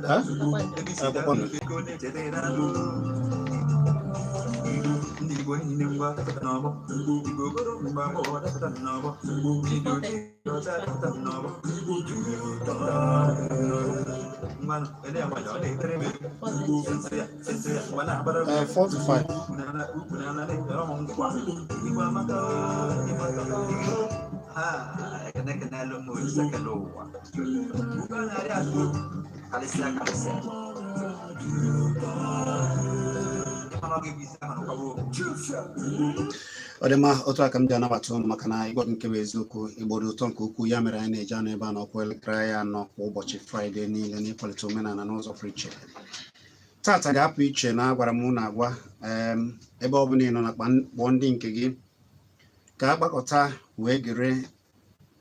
Ha? Kpakpando. Ndị Igbo niile, ngwa dapụta n'ọgbọ. Igbo goro mgbe agbọghọ dapụta n'ọgbọ. Ndị ojii ọcha dapụta n'ọgbọ. Ngwanụ, ele ya nwayọ, ọ na-etere m egwu. Sensị ya, sensị ya, ngwa na-agbara m. Ee, 4 to 5. Ukwu n'ala, ukwu n'ala, na-ekpere m ngwa. Igbo amaka, Igbo atọka. Ha, ekene ekenelu m Olisa kele ụwa. Ugwu a na-arị atụ egwu, karịsịa karịsịa. Ịmara ọ ga-ebu isi ahụ n'ụkwaba okwu. Ọ dị mma, otu aka m ji anabata ụnụ, maka na ịgwa gị nke bụ eziokwu, Igbo dị ụtọ nke ukwuu. Ya mere anyị na-eji anọ ebe a n'ọkwa elekere ya 4 kwa ụbọchị Fraịde niile n'ịkwalite omenala n'ụzọ pụrụ iche. Tata ga-apụ iche na agwara m na agwa ebe ọ bụla ị nọ na kpọọ ndị nke gị ka a gbakọta wee gere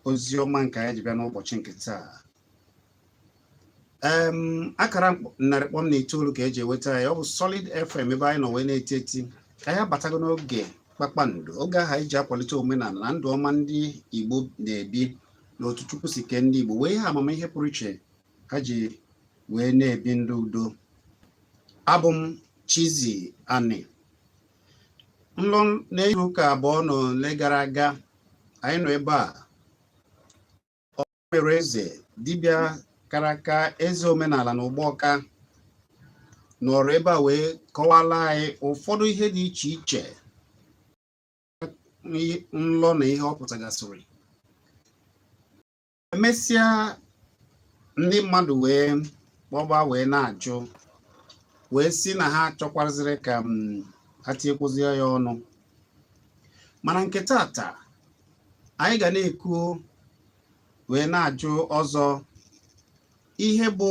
ozi ọma nke anyị ji bịa n'ụbọchị nke taa. Akara 100.9 ka eji enweta ya. Ọ bụ Solid FM ebe anyị nọ wee na-eti eti. Anyị abatago n'oge kpakpando, oge ahụ anyị ji akwalite omenala na ndụ ọma ndị Igbo na-ebi na otu Chukwu si kee ndị Igbo, wee ihe amamihe pụrụ iche ha ji wee na-ebi ndụ udo. Abụ m Chizzy Ani. Nlọ n'izu ụka 2 na ole gara aga, anyị nọ ebe a. Ọ mere eze dibịa kara aka, eze omenala na Ụgbọka, nọrọ ebe a wee kọwala anyị ụfọdụ ihe dị iche iche nlọ na ihe ọ pụtagasịrị. Emesịa, ndị mmadụ wee kpọba wee na-ajụ, wee sị na ha chọkwazịrị ka m ha tinyekwuzie ya ọnụ. Mana nke tata, anyị ga na-ekwu wee na-ajụ ọzọ ihe bụ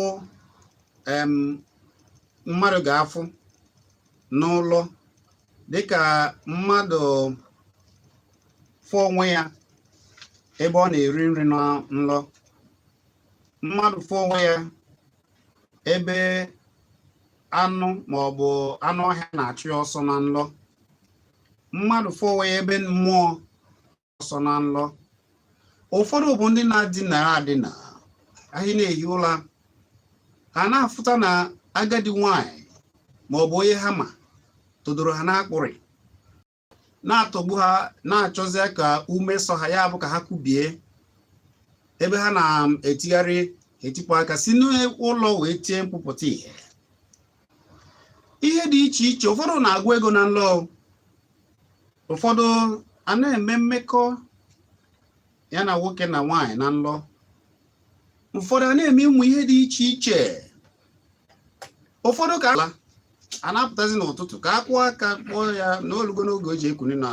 mmadụ ga-afụ n'ụlọ, dịka mmadụ fụ onwe ya ebe ọ na-eri nri na nlọ, mmadụ fụ onwe ya ebe anụ ma ọ bụ anụ ọhịa na-achụ ya ọsọ na nlọ, mmadụ fụ onwe ya ebe mmụọ ọsọ na nlọ. Ụfọdụ bụ ndị na-adịnara adịna ahị na-ehi ụra, ha na-afụta na agadi nwanyị ma ọ bụ onye ha ma tụdoro ha n'akpụrị, na-atọgbu ha, na-achọzi ka ume sọ ha, ya bụ ka ha kubie. Ebe ha na-etigharị etikpọ aka si n'ụlọ wee tie mkpụpụta ihe, ihe dị iche iche. Ụfọdụ na-agụ ego na nlọ, ụfọdụ a na-eme mmekọ ya na nwoke na nwaanyị na nlọ, ụfọdụ a na-eme ụmụ ihe dị iche iche. Ụfọdụ ka a na-apụtazi n'ụtụtụ ka a kwụọ aka kpọọ ya na olugo n'oge o ji ekuni na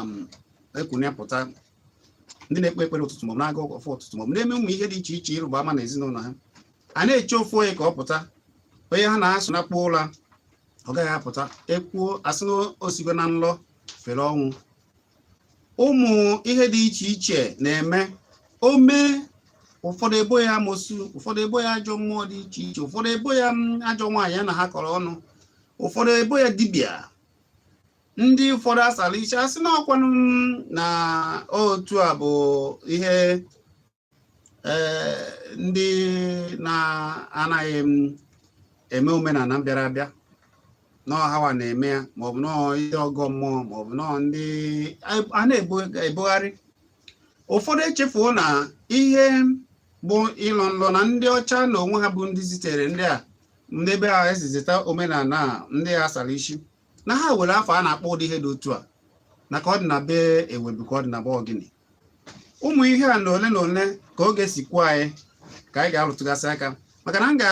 ekuni pụta. Ndị na-ekpe ekpere ụtụtụ, maọbụ na-aga ọfọ ụtụtụ, maọbụ na-eme ụmụ ihe dị iche iche ịrụba ama na ezinụlọ ha, a na-eche ofu onye ka ọ pụta, onye ha na-asụ na kpụọ ụra, ọ gaghị apụta. Ekwuo, asị na osigo na nlọ fere ọnwụ. Ụmụ ihe dị iche iche na-eme o mee. Ụfọdụ ebo ya amosu, ụfọdụ ebo ya ajọ mmụọ dị iche iche, ụfọdụ ebo ya ajọ nwaanyị ya na ha kọrọ ọnụ, ụfọdụ ebo ya dibịa, ndị ụfọdụ asala isi, asị na ọkwanụ na otu a bụ ihe ndị na-anaghị eme omenala bịara abịa n'ọhawa na-eme ya, maọbụ nọọ ndị ọgọ mmụọ, maọbụ nọọ ndị a na-ebugharị. Ụfọdụ echefuo na ihe bụ ịlọ nlọ na ndị ọcha na onwe ha bụ ndị zitere ndị a, ndị ebe a ezizeta omenala a, ndị a sara isi na ha were afọ a na-akpọ ụdị ihe dị otu a, na ka ọ dị na be ewebu, ka ọ dị na be ọgịnị. Ụmụ ihe a na ole na ole ka oge si kwuo anyị ka anyị ga-arụtụgasị aka, maka na m ga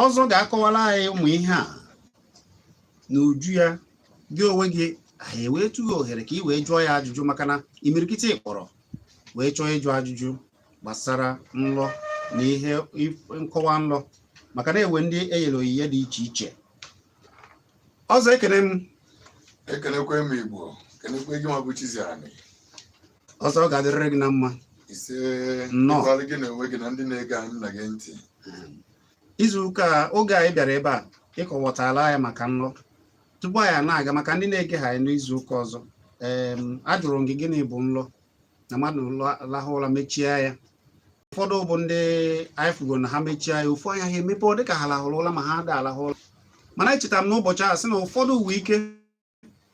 ọzọ ga-akọwara anyị ụmụ ihe a n'uju ya. Gị onwe gị, anyị wee tụghị ohere ka ị wee jụọ ya ajụjụ, maka na imirikiti kpọrọ wee chọọ ịjụ ajụjụ gbasara nlọ na ihe nkọwa nlọ, maka na ewe ndị enyere onyinye dị iche iche. Ọzọ, ekene m. Ekenekwe m Igbo, kenekwe gị nwa bụ Chizzy Ani. Ọzọ, ọ ga-adịrịrị gị na mma. Ise. Nnọọ. Ịgbalị gị na onwe gị na ndị na-ege anyị na gị ntị. Izu ụka oge anyị bịara ebe a, ịkọwatala ya maka nlọ. Tupu anyị na-aga, maka ndị na-ege ha anyị n'izu ụka ọzọ, ee, ajụrụ m gị gịnị bụ nlọ, na mmadụ lahụ ụra mechie ya. Ụfọdụ bụ ndị anyị fugoro na ha mechie anya, ofu anya ha emepe, ọ dịka ha lahụrụ ụla, ma ha ada alahụ ụla. Mana echetara m n'ụbọchị ahụ sị na ụfọdụ uwe ike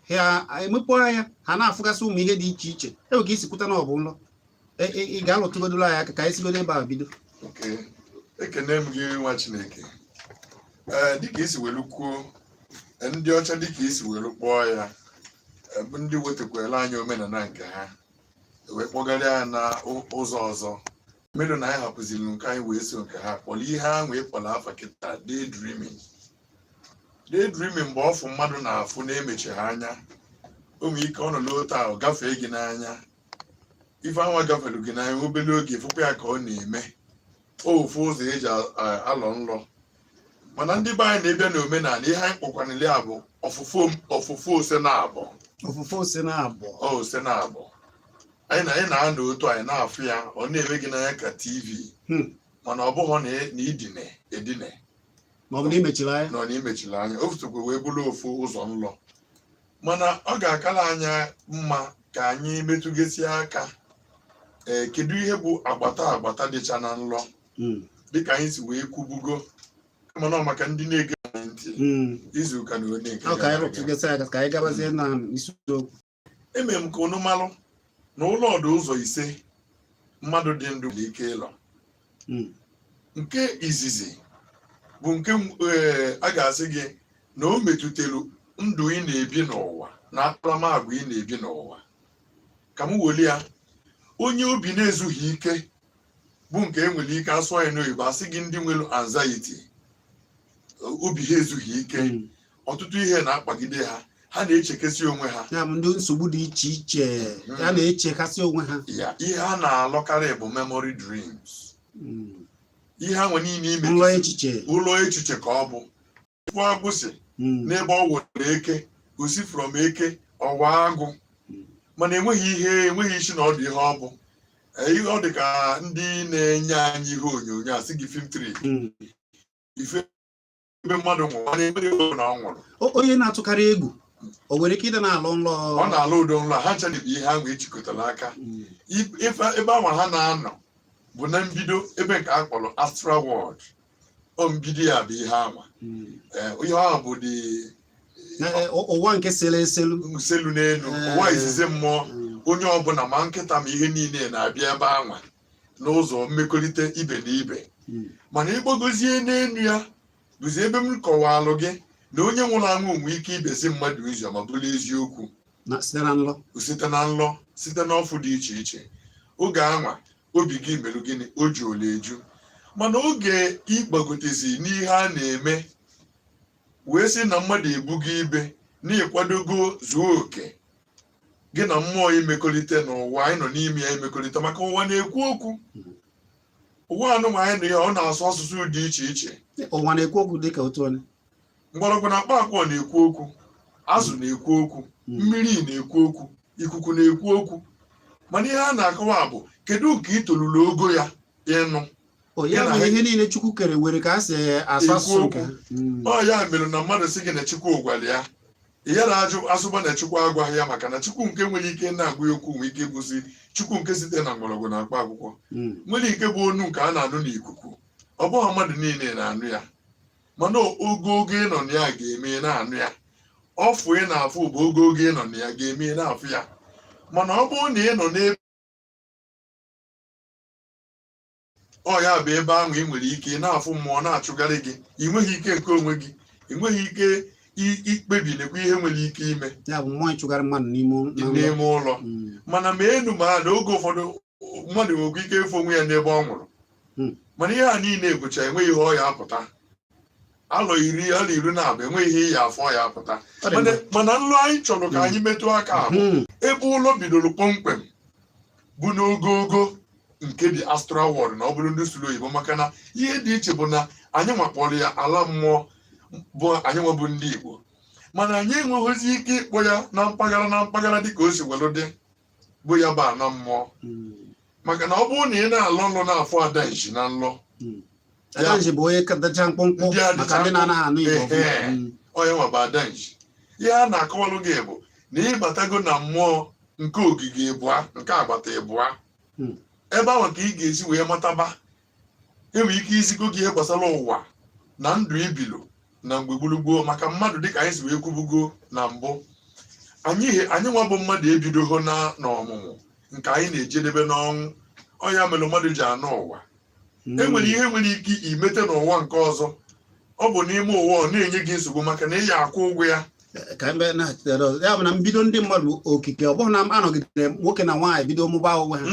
ha emepe anya, ha na-afụgasị ụmụ ihe dị iche iche. Enwe ka isi kwuta na ọ bụ nlọ. Ị ga-alụtụgodoro anyị aka ka anyị sigodo ebe a bido. Okay. Ekene m gị, nwa Chineke. Ee, dịka isi welu kwuo, ndị ọcha, dịka isi welu kpọọ ya, bụ ndị wetakwara anyị omenala nke ha, wee kpọgara ya na ụzọ ọzọ mmerụ na anyị hapụziri nke anyị wee so nke ha kpọrọ ihe ahụ ịkpọrọ afa kịta daydreaming. Daydreaming mgbe ọfụ mmadụ na-afụ na-emechi ha anya, o nwere ike ọ nọ n'otu ahụ gafee gị n'anya. Ife anwa gafere gị n'anya, obere oge fụkwa ya ka ọ na-eme. Ofu ụzọ eji alọ nlọ. Mana ndị be anyị na-ebịa n'omenala, ihe anyị kpọkwanili ya bụ ọfụfụ, ọfụfụ ose na abụọ. Ofufe ose na abụọ. Ọ ose na abụọ. Anyị na-anọ otu anyị na-afụ ya, ọ na-eme gị n'anya ka TV, mana ọ bụghị na idine edine ma ọ bụ na imechiri anya. Nọ na imechiri anya. O sokwa wee bụrụ ofu ụzọ nlọ, mana ọ ga-akara anya mma ka anyị metụgasị aka. Ee, kedu ihe bụ agbata agbata dịcha na nlọ? Dịka anyị si wee kwubugo, mana ọ maka ndị na-ege anyị ntị izu ụka na onye nke Ọ ka anyị gara aga. rụtụgasị aka ka anyị gabazie na isiokwu. Emere m ka unu malụ na ụlọ ọdụ ụzọ ise mmadụ dị ndụ nwere ike ịlọ. Nke izizi bụ nke a ga-asị gị na o metụtara ndụ ị na-ebi n'ụwa na akparamagwa ị na-ebi n'ụwa. Ka m weli ya, onye obi na-ezughị ike, bụ nke e nwere ike asụọ ya n'oyibo, asị gị ndị nwere anxiety, obi ha ezughị ike, ọtụtụ ihe na-akpagide ha, ha na-echekasị onwe ha. Ya bụ ndị nsogbu dị iche iche ya na-echekasị onwe ha. Ya ihe ha na-alọkarị bụ memory dreams, ihe ha nwe niile ime. Nlọ echiche. Ụlọ echiche ka ọ bụ fụ agbụsị n'ebe ọ were eke osi from eke ọwa agụ, mana enweghị ihe, enweghị isi na ọdụ ihe ọ bụ. Ihe ọ dị ka ndị na-enye anyị ihe onyonyo a sị gị film trick, ife ebe mmadụ nwụrụ, mana enweghị ebe na ọ nwụrụ. Onye na-atụkarị egwu, o nwere ike ịdị na-alụ nlọ? Ọ na-alụ udo nlọ ha ncha bụ ihe ahụ ejikọtara aka. Ebe ahụ ha na-anọ bụ na mbido ebe nke a kpọrọ astral world. Ọ mbido ya bụ ihe anwa. Ihe ahụ bụ dị Ụwa nke selu eselu. Selu n'elu. Ụwa izizi mmụọ. Onye ọbụla, ma nkịta ma ihe niile, na-abịa ebe anwa n'ụzọ mmekọrịta ibe na ibe. Mana ịgbagozie n'elu ya bụzi ebe m kọwalụ gị na onye nwụrụ anwụ nwee ike ibezi mmadụ ụzọ ma bụrụ eziokwu. Na site na nlọ. Site na nlọ, site n'ọfụ dị iche iche. Oge anwa obi gị merụ gịnị? O ji ole eju. Mana oge ịgbagotezi n'ihe a na-eme wee sị na mmadụ ebugo ibe na ịkwadogo zuo oke gị na mmụọ imekọrịta n'ụwa anyị nọ n'ime ya, imekọrịta, maka ụwa na-ekwu okwu. Ụwa anụnwa anyị nọ ya, ọ na-asụ asụsụ dị iche iche. Ụwa na-ekwu okwu dịka otu onye. Mgbọrọgwụ na mkpa akwụkwọ na-ekwu okwu, azụ na-ekwu okwu, mmiri na-ekwu okwu, ikuku na-ekwu okwu. Mana ihe a na-akọwa bụ kedu nke ị tolulu ogo ya ịnụ. O ya Ya na bụ ihe niile Chukwu kere were ka a si asụ ekwu asụsụ nke okwu. ha. Ọ ya mere na mmadụ sị gị na Chukwu gwara ya, ya na-ajụ asụba na Chukwu agwaghị ya, maka na Chukwu nke nwere ike na-agwa ya okwu nwere ike ịbụzi Chukwu nke site na mgbọrọgwụ na mkpa akwụkwọ, nwere ike bụ onu nke a na-anụ n'ikuku. Ọ bụghị mmadụ niile na-anụ ya, mana ogogo ị nọ na ya ga-eme ị na-anụ ya. Ọfụ ị na-afụ bụ ogogo ị nọ na ya ga-eme ị na-afụ ya. Mana ọ bụrụ na ị nọ n'ebe ọ ya bụ ebe ahụ ị nwere ike ị na-afụ mmụọ na-achụgharị gị, ị nweghị ike nke onwe gị, ị nweghị ike ikpebi nekwa ihe nwere ike ime. Ya bụ mmụọ ịchụgharị mmadụ n'ime na nlọ. N'ime ụlọ. Mana ma enu ma na oge ụfọdụ mmadụ nwekwa ike ịfụ onwe ya n'ebe ọ nwụrụ. Mana ihe a niile bụcha enweghị ihe ọ ya apụta. Alọ 10, alọ 14, enweghị ihe ya afọ ya apụta. Ọ dị mana mma. Mana nlọ anyị chọrọ ka anyị metụ aka bụ ebe ụlọ bidoro kpọmkwem bụ n'ogogo nke dị astral world, na ọ bụrụ ndị sụrụ oyibo, maka na ihe dị iche bụ na anyị nwakpọrọ ya ala mmụọ, bụ anyị nwa bụ ndị Igbo, mana anyị enweghịzi ike ịkpọ ya na mpaghara na mpaghara dịka o si welu dị, bụ ya bụ ala mmụọ. Maka na ọ bụrụ na ị na-alọ nlọ na-afụ ada nji na nlọ, Adanji bụ onye kacha mkpụmkpụ Ndị a dịcha maka ndị na-anaghị anụ Igbo ọfụma. Ehe. Onye nwa bụ ada nji. Ihe a na-akọwalụ gị bụ na ịbatago na mmụọ nke ogige ịbụa, nke agbata ịbụa. Ebe ahụ ka ị ga-esi wee mataba. Enwere ike izigo gị ihe gbasara ụwa na ndụ ibilo na mgbe gburugburu, maka mmadụ, dịka anyị si wee kwubugo na mbụ, anyị nwa bụ mmadụ ebidogo na n'ọmụmụ nke anyị na-ejedebe n'ọnwụ. Ọ ya mere mmadụ ji anọ ụwa. E nwere ihe nwere ike imete n'ụwa nke ọzọ, ọ bụ n'ime ụwa ọ na-enye gị nsogbu maka na ị ya akwụ ụgwọ ya. Ka mbe na-achịtere ọzọ, ya bụ na mbido ndị mmadụ bụ okike. Ọ bụghị na anọgidere nwoke na nwaanyị bido mụba onwe ha.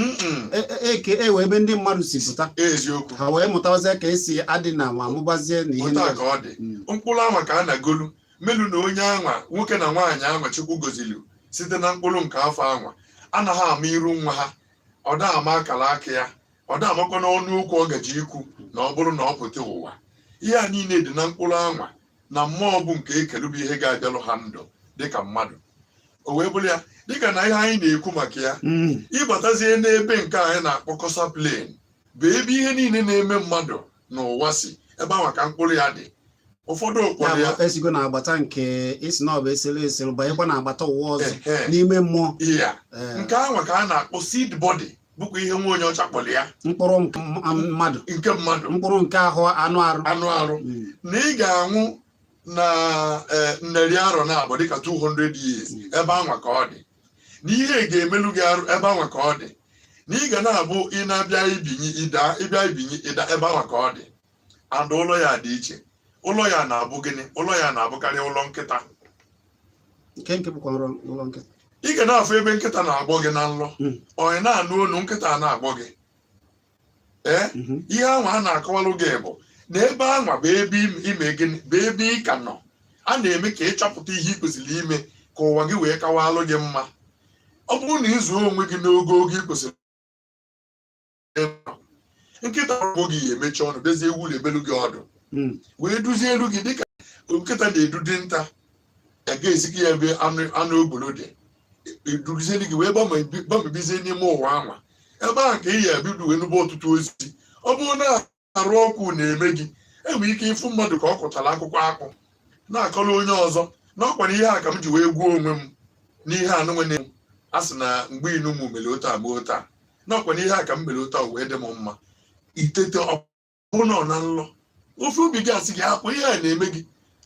Eke ewe ebe ndị mmadụ si pụta. Eziokwu. Ha wee mụtawazie ka esi adị na ma mụbazie na ihe otu ndị a ọzọ. Ka ọ dị. Mkpụrụ anwa ka a na-agolu melu na onye anwa, nwoke na nwaanyị anwa Chukwu gozili site na mkpụrụ nke afọ anwa, anaghị ama iru nwa ha, ọ da ama akara aka ya, ọ da amakwa n'ọnụ okwu ọ gaji ikwu na ọ bụrụ na ọ pụta ụwa. Ihe a niile dị na mkpụrụ anwa na mmụọ bụ nke ekelu, bụ ihe ga-abịalụ ha ndụ dịka mmadụ. O wee bụrụ ya dịka na ihe anyị na-ekwu maka ya, ịbatazie n'ebe nke anyị na-akpọ causal plane, bụ ebe ihe niile na-eme mmadụ n'ụwa si, ebe ahụ ka mkpụrụ ya dị. Ụfọdụ Ya ụkpọrọ ya bụ esigo na agbata nke isi na ọ bụ eselu eselu banyekwa na agbata ụwa ọzọ n'ime mmụọ. Iya. Ee. Nke ahụ ka a na-akpọ seed body, bụkwa ihe nwa onye ọcha kpọrọ ya. Mkpụrụ nke mmadụ. Nke mmadụ. Mkpụrụ nke ahụ, anụ arụ. Anụ arụ. Na ị ga-anwụ na 200 dịka 200 years, ebe anwa ka ọ dị. Na ihe ga-emelu gị arụ, ebe anwa ka ọ dị. Na ị ga na-abụ ị na-abịa ibinye ịda, ịbịa ibinye ịda, ebe anwa ka ọ dị. And ụlọ ya dị iche. Ụlọ ya na-abụ gịnị? Ụlọ ya na-abụkarị ụlọ nkịta. Nke bụkwa nrọ ụlọ nkịta. Ị ga na-afụ ebe nkịta na-agbọ gị na nlọ. Ọ ị na-anụ olu nkịta na-agbọ gị, ee. Ihe ahụ a na-akọwalụ gị bụ na ebe anwa bụ ebe ime gịnị, bụ ebe ị ka nọ a na-eme ka ị chọpụta ihe ị kwesịrị ime ka ụwa gị wee kawalụ gị mma. Ọ bụrụ na ị zụọ onwe gị n'ogogo ị kwesịrị ịnọ, nkịta agbọ gị ya emechi ọnụ, bezie ewu ebelu gị ọdụ, wee duzie elu gị dịka nkịta na-edu dinta, ya ga-ezikọ ya ebe anụ ogbolo dị, eduzielu gị wee gbamibizie n'ime ụwa anwa. Ebe ahụ ka ị ya ebido wee nụba ọtụtụ ozi. Ọ bụrụ na arụ ọkụ na-eme gị, enwere ike ịfụ mmadụ ka ọ kụtara akwụkwọ akpụ na-akọrọ onye ọzọ na ọkwa na ihe a ka m ji wee gwuo onwe m n'ihe anụnwe na a sị na mgbe inu m mere otu a mee otu a, na ọkwa na ihe a ka m mere otu a wee dị m mma. Itete, ọ bụrụ na ọ na nlọ, ofe obi gị asị gị akwa ihe a na-eme gị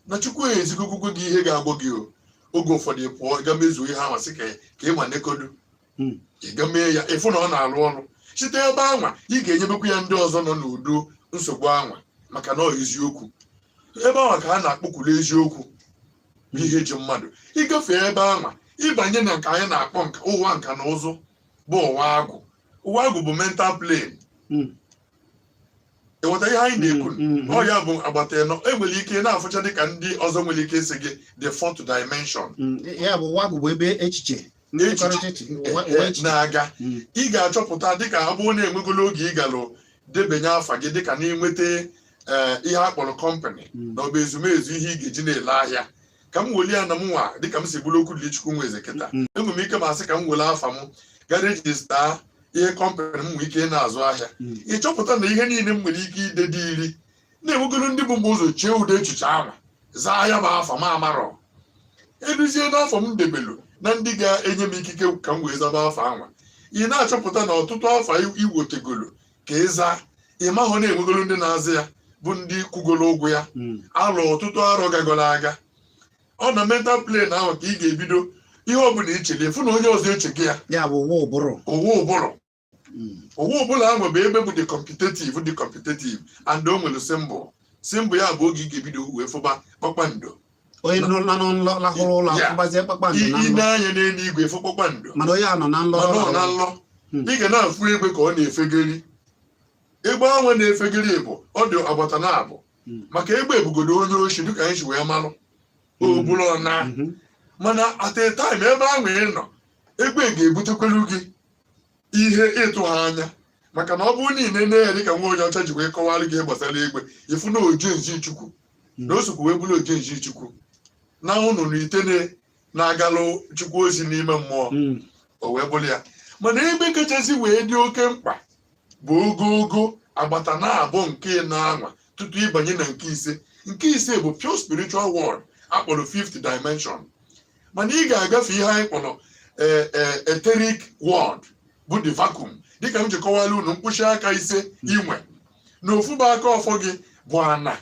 na Chukwu ezigogụgụ gị ihe ga-agbọ gị. O oge ụfọdụ ị pụọ ga mezuo ihe ahụ, sị ka ị ma nekodu. Ị ga mee ya, ịfụ na ọ na-arụ ọrụ. Site ebe anwa ị ga-enyebekwa ya ndị ọzọ nọ n'udo nsogbu anwa, maka na ọ eziokwu. Ebe anwa ka a na-akpọkwuru eziokwu bụ ihe ji mmadụ. Ịgafe ebe anwa, ịbanye na nke anyị na-akpọ nka ụwa nka na ụzụ, bụ ụwa agwụ. Ụwa agwụ bụ mental plane. Ịghọta ihe anyị na-ekwu? Mm. Ọ ya bụ agbata ịnọ. Enwere ike ị na-afụcha dịka ndị ọzọ nwere ike ịsị gị the fourth dimension. Ya bụ ụwa agwụ bụ ebe echiche, mmekọrịta echiche, ụwa echiche. Na-aga. Ị ga-achọpụta dịka ọ bụrụ na enwegolo oge ị galụ debanye afa gị dịka na ịnweta ihe a kpọrọ company na ọ bụ ezumezu ihe ị ga-eji na-ele ahịa, ka m weli ya na m nwa dịka m si bụrụ okwu dị Chukwu nwe eze kịta. Enwere m ike ma asị ka m were afa m ga register ihe company m nwee ike ị na-azụ ahịa. Ị chọpụta na ihe niile m nwere ike ide dị iri na-enwegoro ndị bụ mgbe ụzọ chee ụdị echiche ahụ zaa ya bụ afa m amarọ eduzie n'afọ m debelu na ndị ga-enye m ikike ka m wee zaba afa anwa. Ị na-achọpụta na ọtụtụ afa iwotegolo ka ị zaa, ị mahụ na-enwegolo ndị na-azụ ya bụ ndị kwugolo ụgwọ ya. Alụ ọtụtụ arọ gagoro aga, ọ na mental plane ahụ ka ị ga-ebido ihe ọbụla ichere, ịfụ na onye ọzọ eche gị ya. Ya bụ ụwa ụbụrụ. Ụwa ụbụrụ. Ụwa ụbụrụ ahụ bụ ebe bụ the computative and o nwere symbol. Symbol ya bụ oge ị ga-ebido wee fụba kpakpando. Onye nọ na nlọ lahụrụ ụlọ afụbazie kpakpando ị na ị nlọ. Na-anya n'eluigwe, fụ kpakpando. Mana onye a nọ na nlọ. Mana ọ na nlọ. Ị ga na-afụ egbe ka ọ na-efegeri. Egbe ahụ na-efegeri bụ ọ dị agbata na abụ, maka egbe ebugodo onye oshi dịka anyị si wee malụ o bụrụ ọna. Mana at a time, ebe ahụ ị nọ, egbe ga-ebutekwelu gị ihe ịtụ ha anya, maka na ọ bụrụ niile na ya dịka nwa onye ọcha ji wee kọwara gị ihe gbasara egbe, ịfụ na oje nzi Chukwu na o sokwa wee bụrụ oje nzi Chukwu na ụnụ na itene na-agalụ Chukwu ozi n'ime mmụọ. O wee bụrụ ya. Mana ebe kachasị wee dị oke mkpa bụ ogogo agbata na-abụ nke na-anwa tutu ịbanye na nke ise. Nke ise bụ pure spiritual world akpọrọ fifth dimension. Mana ị ga-agafe ihe anyị kpọrọ etheric world. Bụ the vacuum, dịka m ji kọwara unu, mkpụchi aka ise inwe na ofu bụ aka ọfọ gị bụ ana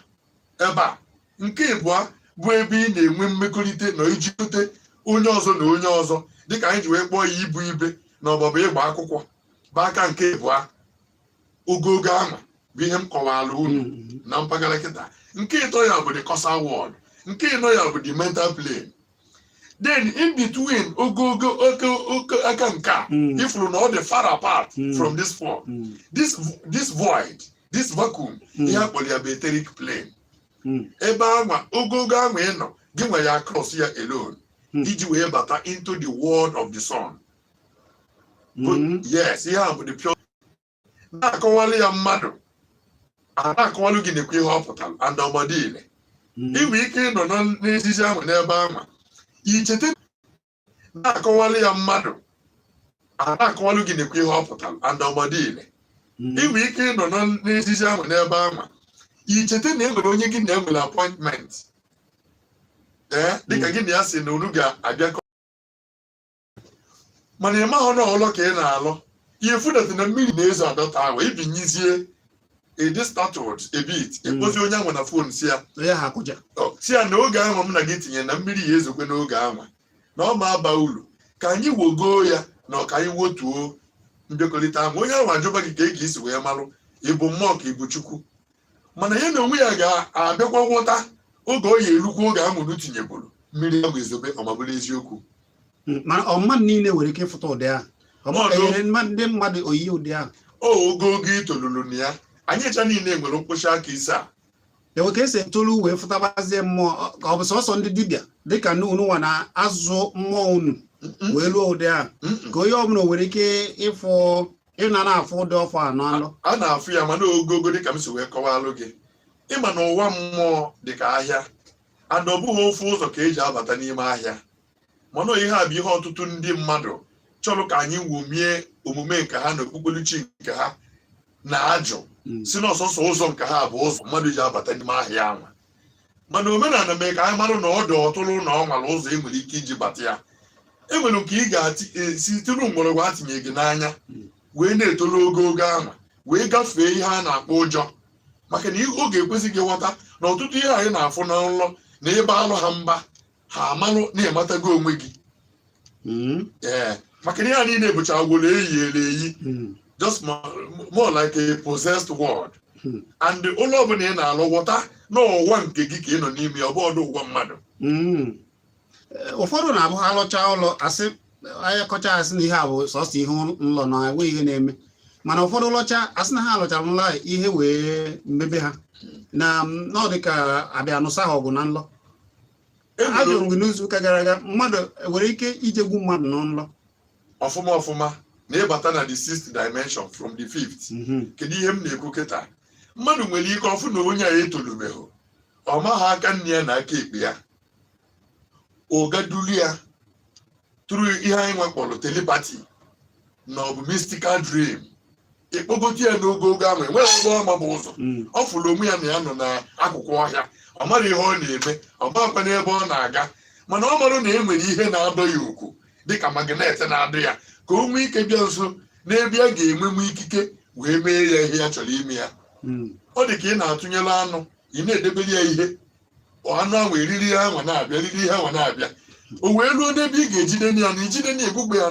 ebe a. Nke ịbụa bụ ebe ị na-enwe mmekọrịta na ijikọta onye ọzọ na onye ọzọ, dịka anyị ji wee kpọọ ya ibu ibe na ọgbọbụ ịgba akwụkwọ, bụ aka nke ịbụa. Ogogo ahụ bụ ihe m kọwara unu na mpaghara kịta. Nke ịtọ ya bụ the causal world. Nke ịnọ ya bụ the mental plane. Then in between ogogo oke oke aka nke a, ifuru na ọ dị far apart from this four, this void, this vacuum, ihe a kpọrọ ya bụ etheric plane. Ebe anwa ogogo ahụ ị nọ, gị nwe ya cross ya alone iji wee bata into the world of the sun. Yes, ihe a bụ the pure na-akọwalụ ya mmadụ a na-akọwalụ gị nekwa ihe ọ pụtara and ọmọdịile. Ị nwere ike ịnọ n'ejiji ahụ n'ebe ahụ, icheta na-akọwalụ ya mmadụ a na-akọwalụ gị nekwa ihe ọ pụtara and ọmọdịile. Ị nwere ike ịnọ n'ejiji ahụ n'ebe ahụ, icheta na e nwere onye gị na enwere appointment, ee, dịka gị na ya si na unu ga-abịakọ, mana ị mahụ na ọlọ ka ị na-alọ ihe fudata na mmiri na-ezo adọta ahụ, ibinyizie ịdị startled a bit, ịkpọzi onye ahụ na phone si ya onye ha akụja. Ọ, si ya na oge ahụ m na gị tinye na mmiri ya ezokwe n'oge ahụ na ọ ma aba uru ka anyị wogoo ya na ka anyị wotuo mbịakọrịta ahụ. Onye ahụ ajụba gị ka e ga isi wee malụ ịbụ mmụọ ka ịbụ Chukwu, mana ya na onwe ya ga-abịakwa ghọta oge ọ ya erukwa oge ahụ unu tinyeburu mmiri ahụ ezobe, ọmabụrụ eziokwu. Mana ọ mmadụ niile nwere ike ịfụta ụdị ahụ? Ọ bụ enyere ndị mmadụ oyiyi ụdị ahụ? O ogogo itolulu na ya, anyị ncha niile nwere mkpụcha aka ise a. Ewe ka esi etolu wee fụtabazie mmụọ, ka ọ bụ sọsọ ndị dibịa dịka unu nwa na-azụ mmụọ unu wee luo ụdị ahụ, ka onye ọbụla nwere ike ịfụ ịna na-afụ ụdị ọfọ anọ anọ? A na-afụ ya, mana ogogo dịka m si wee kọwalụ gị, ịma na ụwa mmụọ dịka ahịa, and ọ bụghị ofu ụzọ ka eji abata n'ime ahịa. Mana ihe a bụ ihe ọtụtụ ndị mmadụ chọrọ ka anyị wumie omume nke ha na okpukperechi nke ha na-ajụ, si na ọsọsọ ụzọ nke ha bụ ụzọ mmadụ ji abata n'ime ahịa ahụ. Mana omenala mee ka anyị mara na ọ dị ọtụrụ na ọ nwere ụzọ e nwere ike iji bata ya. E nwere nke ị ga-esi tụrụ mgbọrọgwụ atinye gị n'anya wee na-etolu ogogo ahụ wee gafee ihe a na-akpọ ụjọ, maka na oge ekwesị gị ghọta na ọtụtụ ihe anyị na-afụ na nlọ na ebe alụ ha mba ha amalụ na-ematago onwe gị. Ee, maka na ihe a niile bụcha agwụrụ eyiere eyi, just more like a possessed world. And ụlọ ọbụla ị na-alụ, ghọta na ụwa nke gị ka ị nọ n'ime ya, ọ bụ ọdụ ụwa mmadụ. Ụfọdụ na-abụ ha lụchaa ụlọ, asị anya kọcha, asị na ihe a bụ sọsọ ihe nlọ na enweghị ihe na-eme. Mana ụfọdụ lọcha, asị na ha lụchara nlọ a, ihe wee mmebe ha na ọ dị ka abịa nụsa ha ọgụ na nlọ. Ajụrụ m gị n'izu ụka gara aga, mmadụ nwere ike ijegwu mmadụ na nlọ? Ọfụma ọfụma, na ịbata na the sixth dimension from the fifth. Kedu ihe m na-ekwu kịta? Mmadụ nwere ike ọfụ na onye a etolubeghị, ọ maghị aka nne ya na aka ekpe ya, ụgadulu ya tụrụ ihe anyị nwa kpọrọ telepathy na ọ bụ mystical dream, ịkpọgote ya n'ogogo ahụ, enweghị ebe ọma bụ ụzọ. Ọ fụrụ onwe ya na ya nọ n'akụkụ ọhịa, ọ mara ihe ọ na-eme, ọ marakwa n'ebe ọ na-aga, mana ọ marụ na e nwere ihe na-adọ ya oku dịka magnet na-adọ ya ka o nwee ike bịa nso n'ebe a ga-enwenwu ikike wee mee ya ihe ya chọrọ ime ya. Ọ dị ka ị na-atụnyere anụ, ị na-edebere ya ihe, anụ ahụ eriri ihe ahụ na-abịa, eriri ihe ahụ na-abịa, o wee ruo n'ebe ị ga-ejide ya na ijide na egbugbe ya.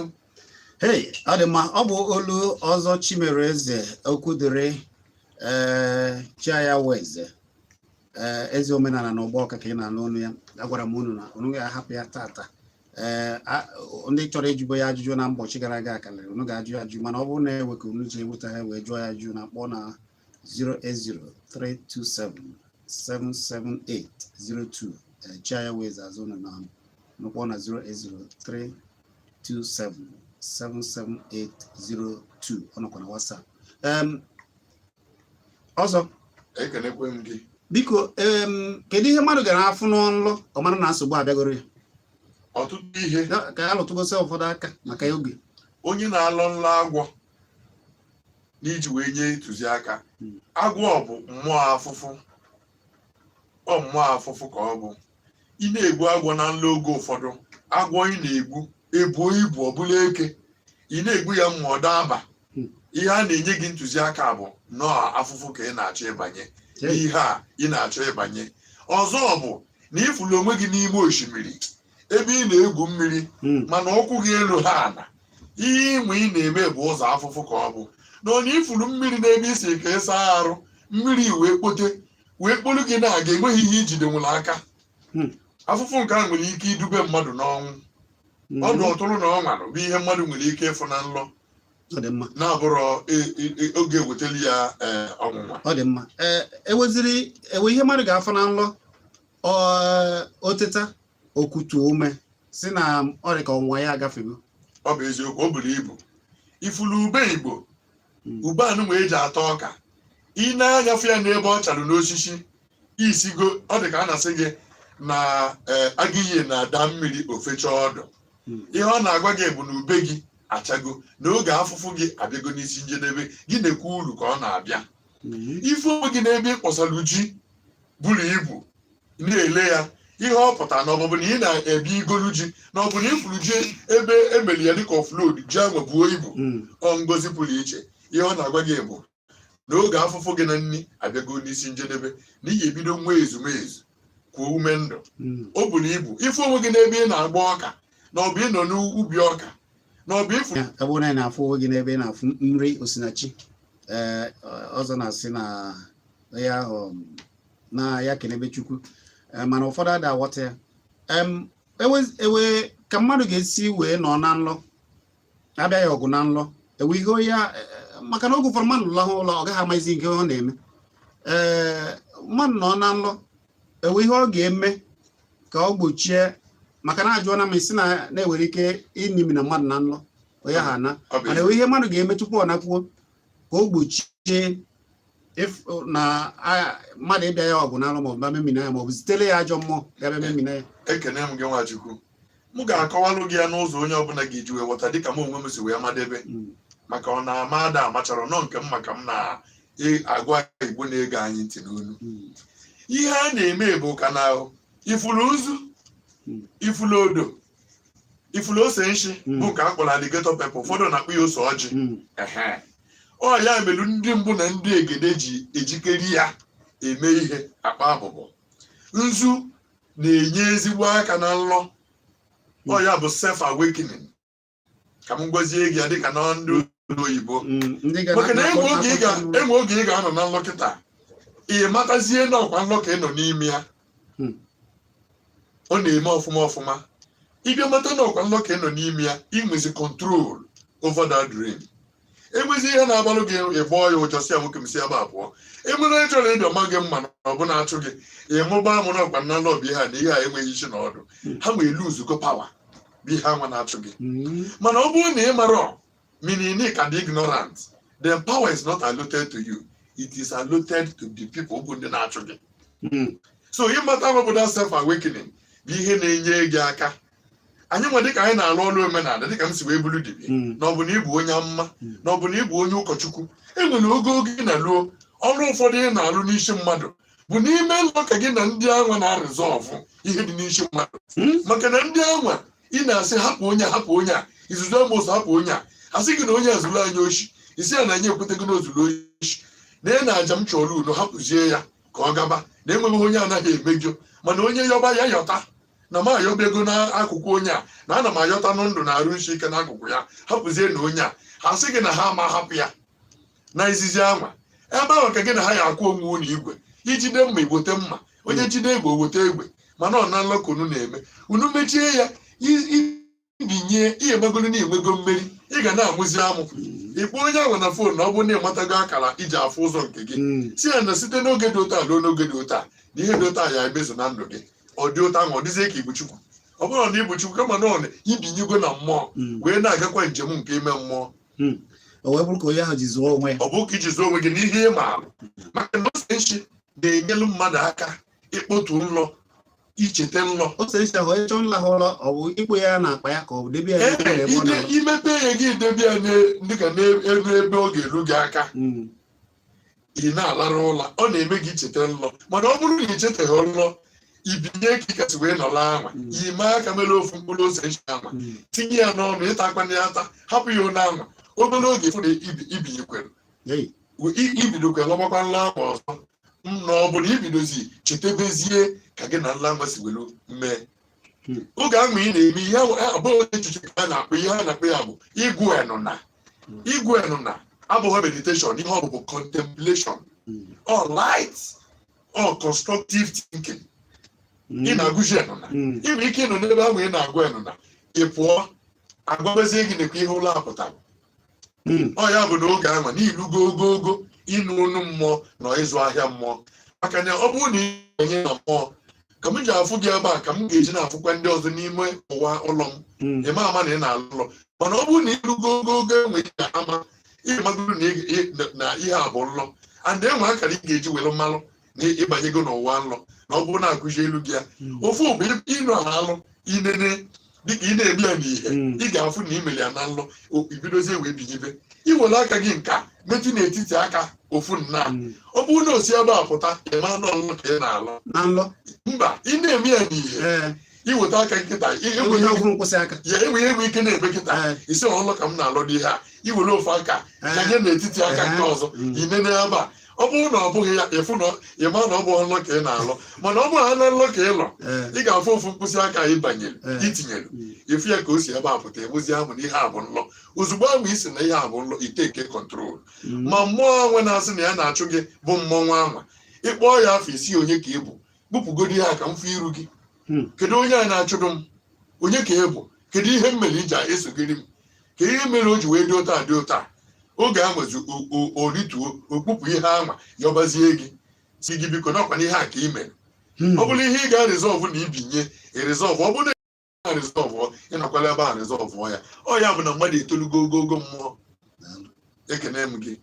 Hei, ọ dị mma. Ọ bụ olu ọzọ Chimere Eze Okwudiri, ee, Chiaya Weze, ee, eze omenala na ọgbọ ọka ka ị na-anụ ọnụ ya. Agwara m unu na unu ga-ahapụ ya tata. Ee, ndị chọrọ ịjụbo ya ajụjụ na mbọchị gara aga karịrị, unu ga-ajụ ya ajụ. Mana ọ bụrụ na ewe ka unu ji enweta ha wee jụọ ya ajụjụ na akpọ na 08032777802. Ee, Chiaya Weze azụ unu na nụkpọ na 08032777802. Ọ nọkwa na WhatsApp. Ọzọ, Ekenekwe m gị. Biko, kedu ihe mmadụ gara afụ n'nlọ ọ mara na nsogbu abịagoro ya? Ọtụtụ ihe. Ka ya lụtụgosi ụfọdụ aka maka oge. Onye na-alọ nlọ agwọ, n'iji wee nye ntụziaka, agwọ bụ mmụọ afụfụ, ọ mmụọ afụfụ ka ọ bụ. Ị na-egbu agwọ na nlọ, oge ụfọdụ agwọ ị na-egbu ebuo ibu, ọbụla eke. Ị na-egbu ya mma, ọ daa. Ihe a na-enye gị ntụziaka bụ nọọ afụfụ ka ị na-achọ ịbanye. Ihe a ị na-achọ ịbanye ọzọ bụ na ịfụlụ onwe gị n'ime osimiri ebe ị na-egwu mmiri, mana ụkwụ gị elu ha ana. Ihe ịnwe ị na-eme bụ ụzọ afụfụ ka ọ bụ na onye ifuru mmiri n'ebe isi ka ịsa arụ, mmiri wee kpote wee kpolu gị na-aga, enweghị ihe ijide nwere aka. Afụfụ nke a nwere ike idube mmadụ n'ọnwụ. Ọdụ ọtụrụ na ọnwanụ bụ ihe mmadụ nwere ike ịfụ na nlọ Ọ dị mma. na-abụrọ oge ewetali ya ọnwụnwa. Ọ dị mma. Ee, eweziri ewe ihe mmadụ ga-afụ na nlọ, oteta, okutuo ume si na ọ dị ka ọnwụnwa ya agafego. Ọ bụ eziokwu, o buru ibu. Ifulu ube Igbo, ube anụnwa eji ata ọka, ị na-anyafe ya n'ebe ọ charụ n'osisi isigo, ọ dị ka a na-asị gị na agụiyi na-ada mmiri ofecha ọdụ. Ihe ọ na-agwa gị bụ na ube gị achago, na oge afụfụ gị abịago n'isi njedebe, gị na-ekwu uru ka ọ na-abịa. Ife onwe gị n'ebe ị kpọsara ji buru ibu na-ele ya, ihe ọ pụtara na ọ bụ na ị na-ebi igolu ji, na ọ bụ na ifuru ji ebe emeli ya dịka offload ji ahụ buo ibu. Ọ ngozi pụrụ iche. Ihe ọ na-agwa gị bụ na oge afụfụ gị na nni abịago n'isi njedebe, na ị ga-ebido nwa ezumezu kwuo ume ndụ. O buru ibu. Ife onwe gị n'ebe ị na-agba ọka, na ọ bụ ịnọ n'ubi ọka, na ọ bụ ifu Ya, ebe ọ na ị na-afụ onwe gị n'ebe ị na-afụ nri osinachi, ee, ọzọ na-asị na ya ahụ na ya kenebe Chukwu. Ee, mana ụfọdụ ada aghọta ya. Ewe ka mmadụ ga-esi wee nọ na nlọ abịa ya ọgụ na nlọ, ewe ihe ya, maka na oge ụfọdụ mmadụ lahụ ụlọ, ọ gaghị amazi nke ọ na-eme. Ee, mmadụ nọ na nlọ, ewe ihe ọ ga-eme ka ọ gbochie, maka na ajụọ na m isi na na-ewere ike inimi na mmadụ na nlọ onye ha ana. Ọ bụ Mana ewe ihe mmadụ ga-eme tupu ọ nakwuo ka o gbochie na mmadụ ịbịa ya ọgụ na nlọ, maọbụ bịa memina ya, maọbụ zitere ya ajọ mmụọ ga-abịa memina ya? Ekene m gị, Nwachukwu. M ga-akọwalụ gị ya n'ụzọ onye ọbụla ga-eji wee ghọta, dịka m onwe m si wee madebe, maka ọ na-ama ada amachọrọ nọ nke m, maka m na-agwa Igbo na-ege anyị ntị n'onu. Ihe a na-eme bụ ka na ifulu nzu, ifulu odo, ifulu ose nshi, bụ nke a kpọrọ alligator pepper, ụfọdụ na-akpọ ya ose ọjị. Ehe, ọ ya mere ndị mbụ na ndị egede ji ejikere ya eme ihe akpa abụbọ. Nzu na-enye ezigbo aka na nlọ. Ọ ya bụ self awakening, ka m gwazie gị ya dịka na ndị oyibo. Ndị ga Maka na enwe oge ị ga-anọ na nlọ kịta, ị matazie na ọkwa nlọ ka ị nọ n'ime ya. Ọ na-eme ọfụma ọfụma. Ịbịa mata na ọkwa nlọ ka ị nọ n'ime ya, inwezi control over that dream. Enwezi ihe na-agbalụ gị, ịgbọọ ya ụjọ, si ya, "Nwoke m, si ebe a pụọ." Enwere onye chọrọ ịbịa ma gị mma na ọ bụ na-achụ gị, ịmụba amụ na ọkwa na nlọ bụ ihe a, na ihe a enweghị isi na ọdụ. Ha nwere lose power bụ ihe anwa na-achụ gị. Mana ọ bụrụ na ị mara, meaning ị ka dị ignorant, then power is not allotted to you, it is allotted to the people bụ ndị na-achụ gị. So ịmata bụ that self awakening bụ ihe na-enye gị aka. Anyị nwe dịka anyị na-arụ ọrụ omenala, dịka m si wee bụrụ dibịa, na ọ bụ na ị bụ onye amụma, na ọ bụ na ị bụ onye ụkọchukwu, e nwere oge oge na luo ọrụ ụfọdụ ị na-arụ n'isi mmadụ bụ n'ime nlọ ka gị na ndị anwa na-resolve ihe dị n'isi mmadụ. Maka na ndị anwa ị na-asị hapụ onye a, hapụ onye a, izuzu amoosu, hapụ onye a, asị gị na onye a zuru anyị oshi, isi a na anyị ekwetego na ozuru oshi, na ị na-aja m chọrọ unu hapụzie ya ka ọ gaba, na enweghị onye anaghị emejọ, mana onye yọba ya yọta na m ayọba ego n'akụkụ onye a, na ana m ayọta nụ ndụ na arụ isi ike n'akụkụ ya, hapụzie na onye a, ha sị gị na ha ama hapụ ya na izizi anwa. Ebe ahụ ka gị na ha ya akwụ onwe unu igwe ijide mma, igbote mma, onye jide egbe oweta egbe. Mana ọ na nlọ ka unu na-eme, unu mechie ya, ibinye ihe emegolu na enwego mmeri, ị ga na-amụzi amụ. Ịkpọ onye ahụ na phone, na ọ bụrụ na ịmatago akara iji afụ ụzọ nke gị, si ya na site n'oge dị otu a ruo n'oge dị otu a, na ihe dị otu a ya emezu na ndụ gị. Ọ dị otu ahụ, ọ dịzie ka ibu Chukwu. Ọ bụrụ na ibu Chukwu, kama na ọ na ibinyego na mmụọ wee na-agakwa njem nke ime mmụọ. O wee bụrụ ka onye ahụ ji zụọ onwe ya. Ọ bụ ka iji zụọ onwe gị n'ihe ị maara, maka na ose nshi na-enyelu mmadụ aka ịkpọtu nlọ, ichete nlọ. Ose nshi ahụ, onye chọọ nlahụ ụlọ, ọ bụ ikpo ya n'akpa ya, ka ọ bụ debe ya n'ebe ọ na-alọ? Imepe ya gị, debe ya dịka n'elu ebe ọ ga-eru gị aka. Ị na-alarụ ụla, ọ na-eme gị cheta nlọ. Mana ọ bụrụ na ị chetaghị nlọ, Ibinye ka ịkasị wee nọrọ anwa, ime aka mere ofu mkpụrụ ose nshi anwa, tinye ya n'ọnụ, ịtakwana ya ata, hapụ ya ụlọ anwa obere oge, fụ na ibinyekwere, ibidokwe lọgbakwa nla akwa ọzọ. Na ọ bụla ibidozi chetebezie ka gị na nla anwa si welu mee oge ahụ ị na-eme ihe abụghị echiche ka a na-akpọ ihe a na-akpọ ya bụ ịgụ enụna. Ịgụ enụna abụghị meditation, ihe ọ bụ contemplation or light or constructive thinking. Ị na-agụzi enụna, ị nwere ike ịnọ n'ebe ahụ ị na-agụ enụna, ị pụọ, agwabezie gị nekwa ihe ụlọ apụtara. Ọ ya bụ na oge ahụ n'ilugo ogogo ịnụ onu mmụọ na ịzụ ahịa mmụọ, maka na ọ bụrụ na ị na-enye na mmụọ ka m ji afụ gị ebe a, ka m ga-eji na-afụkwa ndị ọzọ n'ime ụwa ụlọ m, ịma ama na ị na-alụ ụlọ. Mana ọ bụrụ na ịlụgo ogogo enwe ị ga-ama, ịmagoro na ihe a bụ nlọ, and enwe akara ị ga-eji were mmalụ na ịbanyego n'ụwa nlọ. Na ọ bụrụ na akụzi elu gị ya, ofu bụ ịnụ alụ inene dịka ị na-eme ya n'ihe, ị ga-afụ na imere ya na nlọ, ibidozie wee binyibe iwere aka gị nka metụ n'etiti aka ofu nna. Ọ bụrụ na o si ebe a pụta, ịma na nlọ ka ị na-alụ. Na nlọ? Mba, ị na-eme ya n'ihe, iweta aka nkịta ya enweghị enwe ike na-eme kịta isi ọlụ ka m na-alụ dị ihe a, iwere ofu aka ganye n'etiti aka nke ọzọ, inene ebe a, ọ bụrụ na ọ bụghị ya, ịfụ na ịma na ọ bụ nlọ ka ị na-alụ. Mana ọ bụrụ na nlọ ka ị lọ, ị ga-afụ ofu mkpịsị aka ị banyere itinyere, ịfụ ya ka o si ebe a pụta, ebuzi ahụ na ihe a bụ nlọ. Ozugbo ahụ isi na ihe a bụ nlọ, iteke control. Ma mmụọ anwe na-asị na ya na-achụ gị bụ mmọnwụ anwa, ịkpọọ ya afọ isi, onye ka ị bụ, kpụpụgodi ya ka m fụ iru gị. Kedu onye a na-achụdo m? Onye ka ị bụ? Kedu ihe m mere iji esogiri m? Kedu ihe mere o ji wee dị ụta dị ụta? Oge a nwezi orituo okpupụ ihe anwa, yọbazie gị, si gị biko, nakwa ihe a ka ị mere. Ọ bụrụ ihe ị ga-resolve na ibinye eresolve, ọ bụrụ na resolve, ịnọkwala ebe a resolve ya. Ọ ya bụ na mmadụ etolugo ogogo mmụọ. Ekene m gị.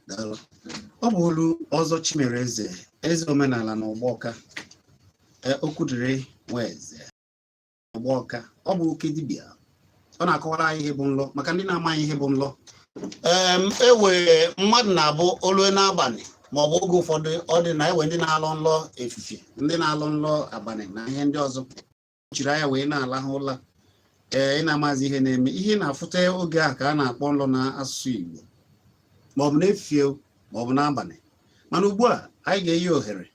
Ọ bụ olu ọzọ Chimereze, eze omenala na Ọgbọka, Okwudiri Nweze Ọgbọka. Ọ bụ oke dibịa, ọ na-akọwara anyị ihe bụ nlọ maka ndị na-amaghị ihe bụ nlọ. Ewe mmadụ na-abụ olue n'abalị maọbụ oge ụfọdụ, ọ dị na ewe ndị na-alọ nlọ efifie, ndị na-alọ nlọ abalị na ihe ndị ọzọ chiri anya wee na-alahụ ụla. Ee, ị na-amazi ihe na-eme, ihe na-afụta oge a ka a na-akpọ nlọ na asụsụ Igbo, maọbụ n'efifie maọbụ n'abalị. Mana ugbu a anyị ga-eyi ohere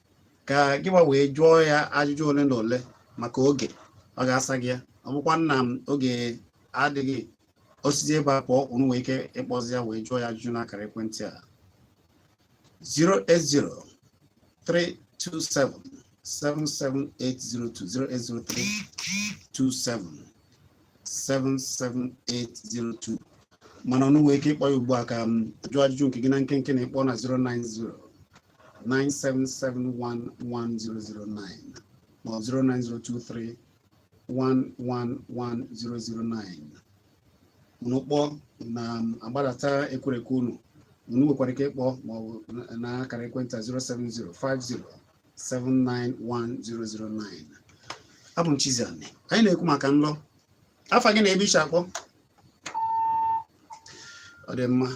ka gịwa wee jụọ ya ajụjụ ole na ole maka oge ọ ga-asa gị ya. Ọ bụkwa nna m, oge adịghị osisi ebe a pụọ, unu nwee ike ịkpọzi ya wee jụọ ya ajụjụ n'akara ekwentị a: 08032777802, 08032777802. Mana ọnụ nwee ike ịkpọ ya ugbu a ka m jụọ ajụjụ nke gị na nkenke na ịkpọ na 090 97711009 ma ọ 09023111009. Unu kpọọ na agbadata ekwerekwe unu. Unu nwekwara ike ịkpọ ma ọ bụ na akara ekwentị a 07050791009. Abụ m Chiziani, anyị na-ekwu maka nlọ. Afa gị na ebe ishi akpọ? Ọ dị mma.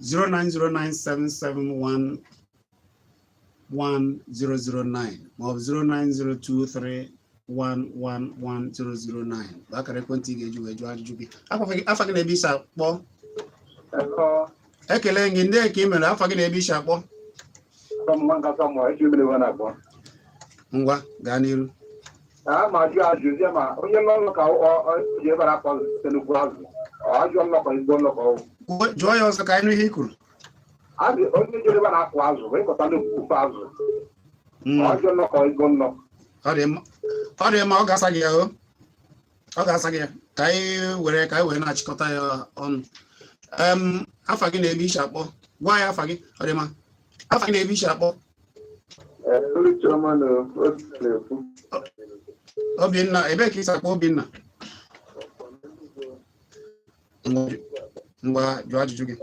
09097711009 maọbụ 09023111009 bụ akara ekwentị ị ga-eji wee jụọ ajụjụ gị. Afa gị na ebe isi akpọ? Ekele gị. Ndị ka ị mere, afa gị na ebe isi akpọ? Ngwa, gaa n'iru. Ma jụ ajụzie ma onye nlọ ka ji ebe akpọ site n'ugwu azụ, ajụ nlọkọ ezigbo nlọkọ. Jụọ ya ọzọ ka anyị nụ ihe i kwuru. Onye jere ebe na-akụ azụ wee kọta nnukwu ofe azụ, ajụ nlọkọ ezigbo nlọ. Ọ dị mma, ọ ga-asa gị ya, o ọ ga-asa gị ya. Ka anyị were ka anyị wee na-achịkọta ya ọnụ. Afa gị na ebe isi akpọ? Gwa ya afa gị. Ọ dị mma, afa gị na ebe isi akpọ? Obinna, ebee ka isi akpọ Obinna? Ngwa, jụọ ajụjụ gị.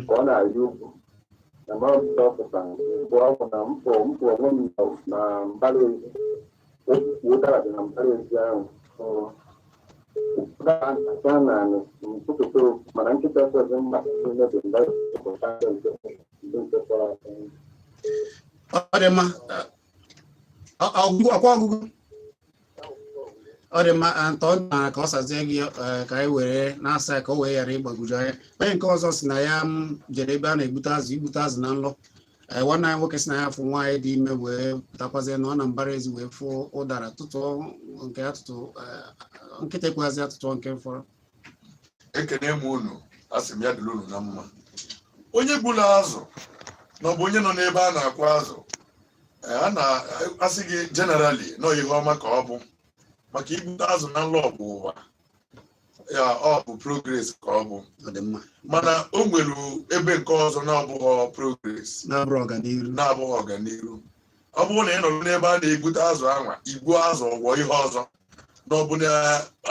Ka ọ na-arị ugwu na mmadụ bụ ahụ na mpụ mpụ onwe m na mbara ezi, okwu ụdara dị na mbara ezi ahụ. Mana nkịta mma. Ọ dị mma. Ọkwa ọgụgụ ọ dị mma. Ntọ na ka ọ sazie gị, ka anyị were na-asa ya ka o wee ghara ịgbagwoju anya. Onye nke ọzọ si na ya m jere ebe a na-egbute azụ, igbute azụ na nlọ. Nwanne anyị nwoke si na ya fụ nwaanyị dị ime, wee pụtakwazie na ọ na mbara ezi wee fụ ụdara, tụtụọ nke ya tụtụ. Nkịta ekweghazị ya tụtụọ nke fọrọ. Ekene m unu, asị m ya dịrị unu na mma. Onye gburu azụ na ọ bụ onye nọ n'ebe a na-akwa azụ, a na-asị gị generally nọ ihe ọma ka ọ bụ, maka igbute azụ na nlọ bụ ụwa ya, ọ bụ progress ka ọ bụ. Ọ dị mma. Mana o nwere ebe nke ọzọ na-abụghị progress, na-abụrụ ọganiru. Na-abụghị ọganiru. Ọ bụrụ na ị nọrọ n'ebe a na-egbute azụ anwa, igbuo azụ, ọgwọ ihe ọzọ, na ọ bụ na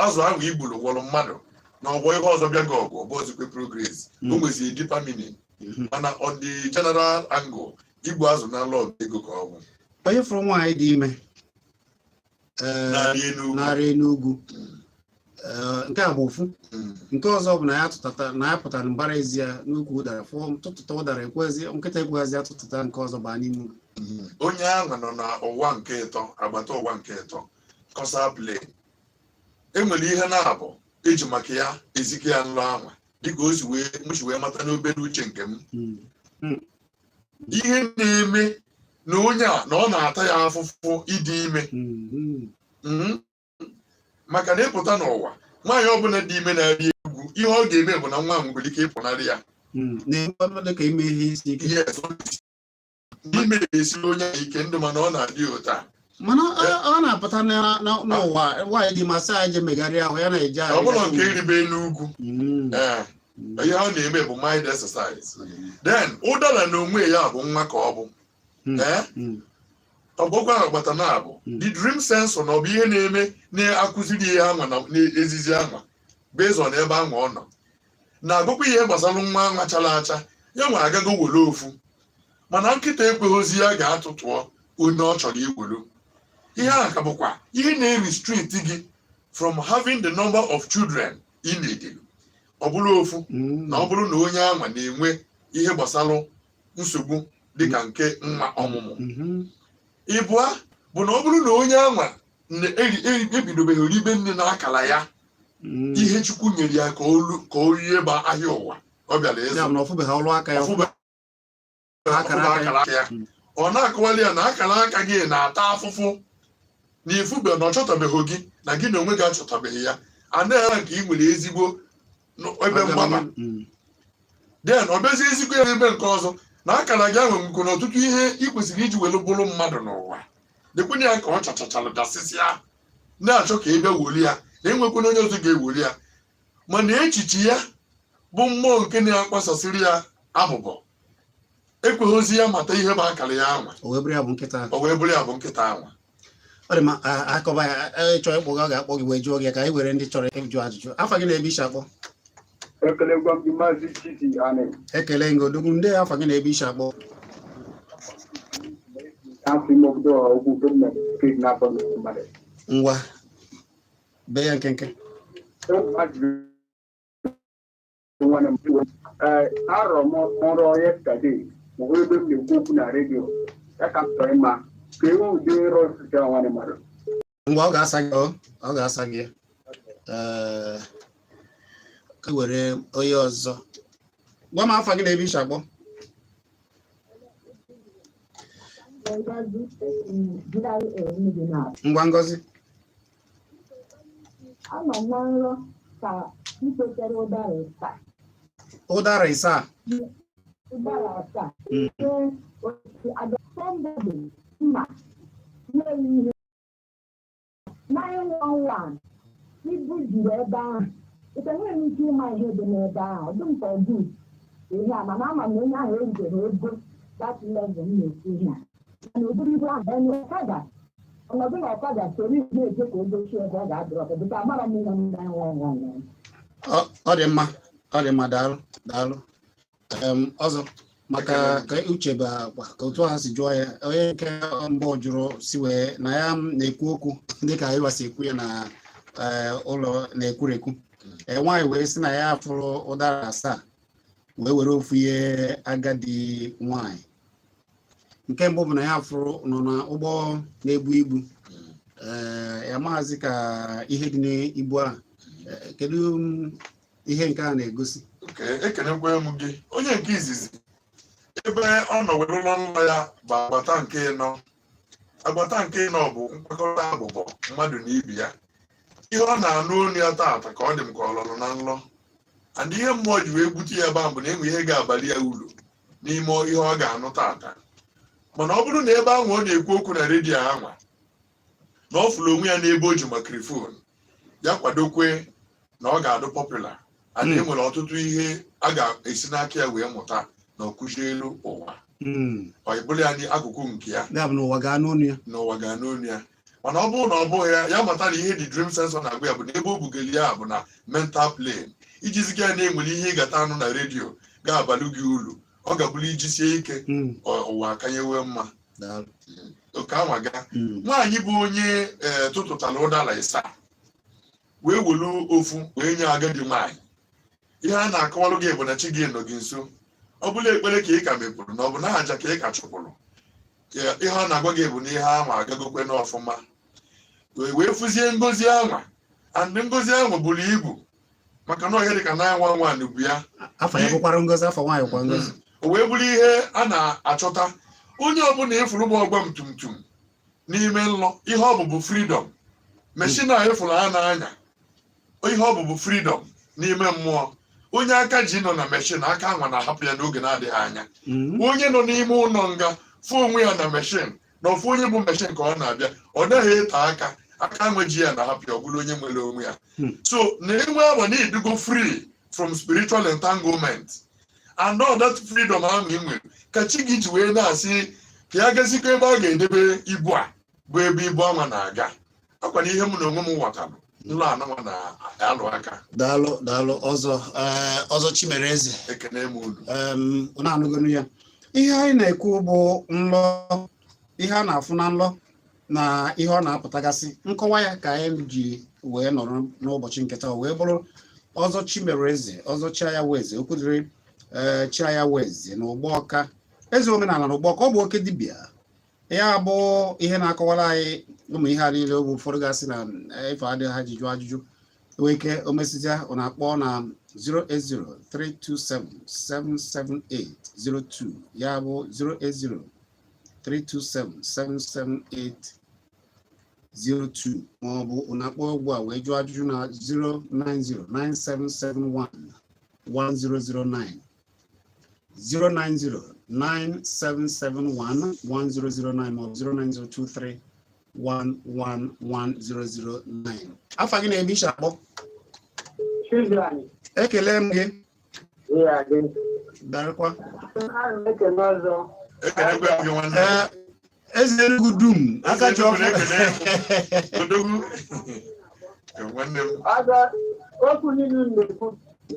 azụ ahụ igburu gwọrọ mmadụ, na ọgwọ ihe ọzọ bịa gị ọgụ, ọ bụ ozikwe progress. O nweziri deeper meaning. Mana on the general angle, igbu azụ na nlọ bụ ego ka ọ bụ. Onye fụrụ nwaanyị dị ime na-arị elu ugwu. Na-arị n'ugwu. Nke a bụ ofu. Nke ọzọ bụ na ya tụtata, na ya pụtara mbara ezi ya n'ukwu ụdara, fụọ tụtụta ụdara, ekwezi nkịta ekweghazị ya tụtụta nke ọzọ baa n'ime ụlọ. Onye ahụ nọ n'ụwa nke ịtọ, agbata ụwa nke ịtọ, causal plane. Enwere ihe na-abụ eji maka ya ezike ya nlọ anwa, dịka o si wee m si wee mata n'obere uche nke m. Ihe na-eme na onye a na ọ na-ata ya afụfụ ịdị ime. Maka na ịpụta n'ụwa, nwaanyị ọbụla dị ime na-arị egwu, ihe ọ ga-eme bụ na nwa ahụ nwere ike ịpụnarị ya. Na-enwe dịka ime ihe isi ike. Yes, ime na-esiri onye ahụ ike ndụ, mana ọ na-adị ụta. Mana ọ na-apụta n'ụwa nwaanyị dị masị anyị je megharịa ahụ ya na-eje Ọ bụrụ nke iribe n'ugwu, ee, ihe ọ na-eme bụ mind exercise. Then ụdara na onwe ya bụ nwa ka ọ bụ. Ee, ọ bụkwa agbata na abụ the dream sensor, na ọ bụ ihe na-eme na-akụziri ihe anwa na n'ezizi anwa based on ebe anwa ọ nọ na-agụkwa ihe gbasara nwa anwa chara acha ya nwa agago were ofu, mana nkịta ekweghịzi ya ga-atụtụọ onye ọ chọrọ iwelu. Ihe ahụ ka bụkwa ihe na-restrict gị from having the number of children ị need. Ọ bụrụ ofu, na ọ bụrụ na onye anwa na-enwe ihe gbasara nsogbu dịka nke nwa ọmụmụ. Ịbụa bụ na ọ bụrụ na onye anwa ebidobeghị ribe nne na akara ya, ihe Chukwu nyere ya ka olu ka o rie gba ahịa ụwa ọ bịara Ya ịzụ. bụ na ọfụbeghị ọrụ aka ya. Ọfụbe Akara ọfụbe aka ya. Akara aka ya. Ọ na-akọwali ya na akara aka gị na-ata afụfụ na ifube na ọ chọtabeghị gị, na gị na onwe gị achọtabeghị ya, anaghị nke ị nwere ezigbo ebe mgbaba. Then ọ bịazie ezigbo ya ebe nke ọzọ na akara gị ahụ nwekwa na ọtụtụ ihe ị kwesịrị iji were bụrụ mmadụ n'ụwa dịkwana ya ka ọ chachachara dasịsịa na-achọ ka ị bịa woli ya, na enwekwana onye ọzọ ga-ewoli ya, mana echiche ya bụ mmụọ nke na-akpasasịrị ya abụbọ ekweghịzi ya mata ihe bụ akara ya anwa. O wee bụrụ ya bụ nkịta. O wee bụrụ ya bụ nkịta anwa. Ọ dị mma. Akọba ya, ịchọ ịkpọ gị, ọ ga-akpọ gị wee jụọ gị. Ka anyị were ndị chọrọ ịjụ ajụjụ. Afa gị na ebe isi akpọ? Ekelegwa m gị, Maazị Chidi Ani. Ekele gị, odogwu. Ndị afa gị na ebe isi akpọ? Afọ ime obodo Okwu gọọmenti steeti na-akpọ mmadụ. Ngwa, bee ya nkenke. Nwanne m, ee, arọ m nrọ yesterday ma ọ ebe m na-ekwu okwu na redio ya ka m chọrọ ịma ka ewu ụdị nrọ site nwanne mmadụ. Ngwa, ọ ga-asa gị, ọ ga-asa gị. Ee, ka were onye ọzọ. Gwa m afa gị na ebe isi akpọ. Ngozi GRA Enugu. Ngwa, Ngozi. Anọ m na nrọ ka m kwetere ụdara ịsaa. Ụdara ịsaa? Ụdara asaa. Ee, otu ada somebody mma nye m ihe 911 ibu juru ebe ahụ. Ite enweghị m ike ịma ihe dị n'ebe ahụ. Ọ dị m ka ọ dị ihe a, mana ama m na onye ahụ erubeghị ego that level m na-ekwu ihe a, mana ụdịrị ibu ahụ enu ọkada ọnọdụ na ọkada soro ibu na-eje ka o dochie ebe ọ ga-adịrọ ọkụ dịka amara m ihe m 911. Ọ dị mma, ọ dị mma. Daalụ, daalụ. Ọzọ maka ka uche bụ akwa ka otu ha si jụọ ya. Onye nke mbụ jụrụ si wee na ya na-ekwu okwu dịka ịwa si ekwu ya na Ụlọ na-ekwurekwu. Nwaanyị wee sị na ya fụrụ ụdara asaa wee were ofu ihe agadi nwaanyị. Nke mbụ bụ na ya fụrụ nọ na ụgbọ na-ebu ibu. Ya maazị ka ihe dị n'ibu ahụ. Kedu ihe nke a na-egosi? Oke, ekenekwe m gị. Onye nke izizi, ebe ọ nọ were ụlọ nlọ ya bụ agbata nke ịnọ. Agbata nke ịnọ bụ mkpakọrịta abụbọ mmadụ na ibi ya. Ihe ọ na-anụ olu ya taata ka ọ dị m ka ọ lọrọ na nlọ, and ihe mmụọ ji wee gbute ya ebe ahụ bụ na enwe ihe ga-abalị ya uru n'ime ihe ọ ga-anụ taata. Mana ọ bụrụ na ebe ahụ ọ na-ekwu okwu na redio anwa, na ọ fụrụ onwe ya n'ebe o ji microphone ya, kwadokwe na ọ ga-adụ popular and e nwere ọtụtụ ihe a ga-esi n'aka ya wee mụta na ọkụzi elu ụwa. Ọ bụrụ ya n'akụkụ nke ya. Ya bụ na ụwa gaa n'ọnụ ya. N'ụwa ga n'onu ya. Mana ọ bụrụ na ọ bụghị ya, ya mata na ihe dị dream sensor na-agwa ya bụ na ebe o bugara ya bụ na mental plane, iji ziga ya na enwere ihe ị gata anụ na redio ga-abalụ gị uru, ọ ga-abụrụ iji sie ike. Ụwa akanyewe mma. Daalụ. Oke anwa ga. Nwaanyị bụ onye ee tụtụtara ụdara ịsaa wee welu ofu wee nye agadi nwaanyị, ihe a na-akọwarụ gị bụ na chi gị nọ gị nso. Ọ bụla ekpere ka ị ka mepụrụ, na ọ bụ na aja ka ị ka chụpụrụ ya, ihe a na-agwa gị bụ na ihe ahụ agagokwe n'ọfụma, wee fụzie ngozi anwa, and ngozi ahụ buru ibu maka na ọhịa dịka 911 bụ ya. Afọ ya bụkwara ngozi, afọ nwaanyị kwa ngozi. O wee bụrụ ihe a na-achọta. Onye ọbụla ịfụrụ bụ ọgba tum tum n'ime nlọ, ihe ọ bụ bụ freedom machine a ịfụrụ a na-anya. Ihe ọ bụ bụ freedom n'ime mmụọ. Onye aka ji nọ na machine, aka anwa na-ahapụ ya n'oge na-adịghị anya. Onye nọ n'ime ụlọ nga fụ onwe ya na machine, na ofu onye bụ machine ka ọ na-abịa, ọ naghị ete aka, aka anwe ji ya na-ahapụ ya, ọ bụrụ onye nwere onwe ya. So na enwe awa na idugo free from spiritual entanglement, and all that freedom ahụ ị nwere ka chi gị ji wee na-asị ka ya gazikwa ebe a ga-edebe ibu a, bụ ebe ibu anwa na-aga. Akwa na ihe m na onwe m ghọtalụ nlọ anụnwa na-alụ aka. Daalụ, daalụ ọzọ. Ọzọ Chimereze. Ekene m unu. Unu anụgonu ya. Ihe anyị na-ekwu bụ nlọ, ihe a na-afụ na nlọ na ihe ọ na-apụtagasị, nkọwa ya ka anyị ji wee nọrọ n'ụbọchị nke taa, wee bụrụ ọzọ Chimereze, ọzọ Chiayaweze, okwudiri ee Chiayaweze na Ụgbọọka, eze omenala na Ụgbọọka. Ọ bụ oke dibịa. Ya bụ ihe na-akọwara anyị ụmụ ihe a niile. Oge ụfọdụ gasị na ife adịghị ha ji jụọ ajụjụ, enwee ike o mesịa ọ na-akpọ na 08032777802, ya bụ 08032777802, ma ọ bụ ọ na-akpọ ugbu a wee jụọ ajụjụ na 09097711009, 09097711009, ma ọ bụ 09023111009. Afa gị na-ebe ishi akpọ? Children, Ekele m gị. Ya gị. Darịkwa. Ana m ekele ọzọ. Ekelekwe m gị, nwanne. Ee, eze Enugu dum aka ji ọfụ. Odogwu. Ee, nwanne m. Ọzọ, okwu niile unu na-ekwu,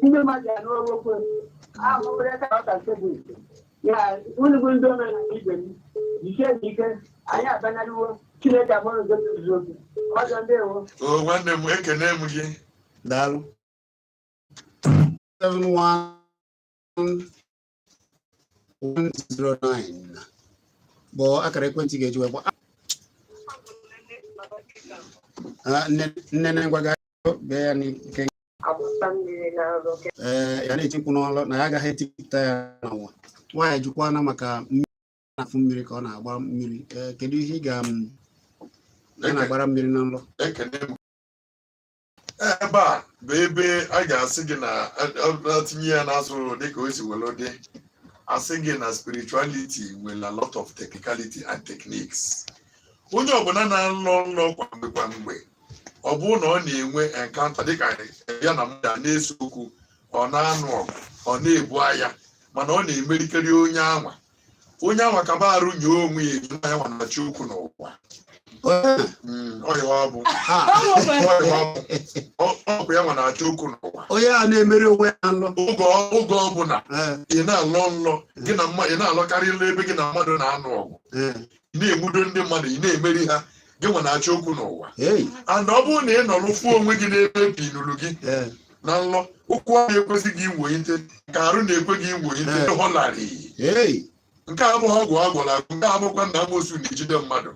ndị mmadụ anụ okwu ahụ nwere ka ọ ka nke bụ ya. Unu bụ ndị omenala ibe m, jisie ike. Anyị abanarịwo Chineke amụrụ nke bụ eziokwu. Ọzọ, ndewo. O nwanne m, ekene m gị. Daalụ. 71109 bụ akara ekwentị ga-eji wee gba. Ah, nnene ngwa ga bịa ya n'ike. Agbata mmiri na nrọ. Ee, ya na-eti mkpu n'ọlụ na ya agaghị etipụta ya n'ụwa. Nwaanyị jụkwana maka mmiri na-afụ mmiri ka ọ na-agba mmiri. Ee, kedu ihe ị ga ya na-agbara mmiri na nlọ? Ekene m. Ebe a bụ ebe a ga-asị gị na tinye ya n'asụrụ dịka o si were dị, asị gị na spirituality nwere a lot of technicality and techniques. Onye ọbụla na-alọ nlọ kwa mgbe kwa mgbe, ọ bụrụ na ọ na-enwe encounter dịka ya na mmadụ a na-ese okwu, ọ na-anụ ọgụ, ọ na-ebu agha, mana ọ na-emerikarị onye anwa, onye anwa kaba arụ nye onwe ya enyo na ya nwa na-achị okwu n'ụwa. Ọ ihe ọ bụ. Ọ ihe ọ bụ. Ọ bụ ya nwa na-achọ okwu n'ụwa. Onye a na-emeri onwe ya na nlọ. Oge ọbụla ị na-alọ nlọ gị na mmadụ, ị na-alọkarị nlọ ebe gị na mmadụ na-anụ ọgụ, ị na-enwudo ndị mmadụ, ị na-emeri ha. Gị nwa na-achọ okwu n'ụwa. Hey. And ọ bụrụ na ị nọrọ fụ onwe gị n'ebe epinulu gị na nlọ, ụkwụ ahụ ekwesị gị iwonyite ka arụ na-ekwe gị iwonyite họlarị. Hey. Nke a abụghị ọgwụ agwọrọ agwụ, nke a abụkwa na amosu na-ejide mmadụ.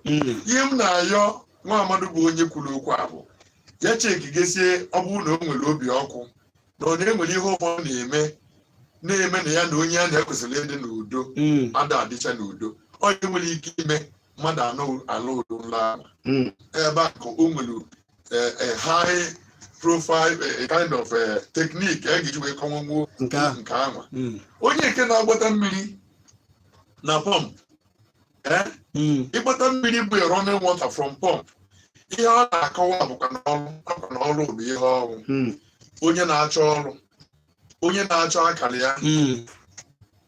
Ihe m na-ayọ nwa amadu bụ onye kwuru okwu a bụ ya chekigesie, ọ bụrụ na o nwere obi ọkụ na ọ na-enwere ihe ụfọdụ na-eme na-eme na ya na onye ya na-ekwesịrị ịdị n'udo mmadụ adịcha n'udo, onye nwere ike ime mmadụ anọ ala udo nla ahụ. Ebe a ka o nwere a high profile, a kind of technique a ga-eji wee kọnwanwuo nke ahụ. Nke ahụ, onye nke na-agbata mmiri na pump, ịgbata mmiri bụ running water from pump, ihe ọ na-akọwa bụkwa na ọrụ akwa na ọrụ bụ ihe ọrụ. Onye na-achọ ọrụ, onye na-achọ akara ya,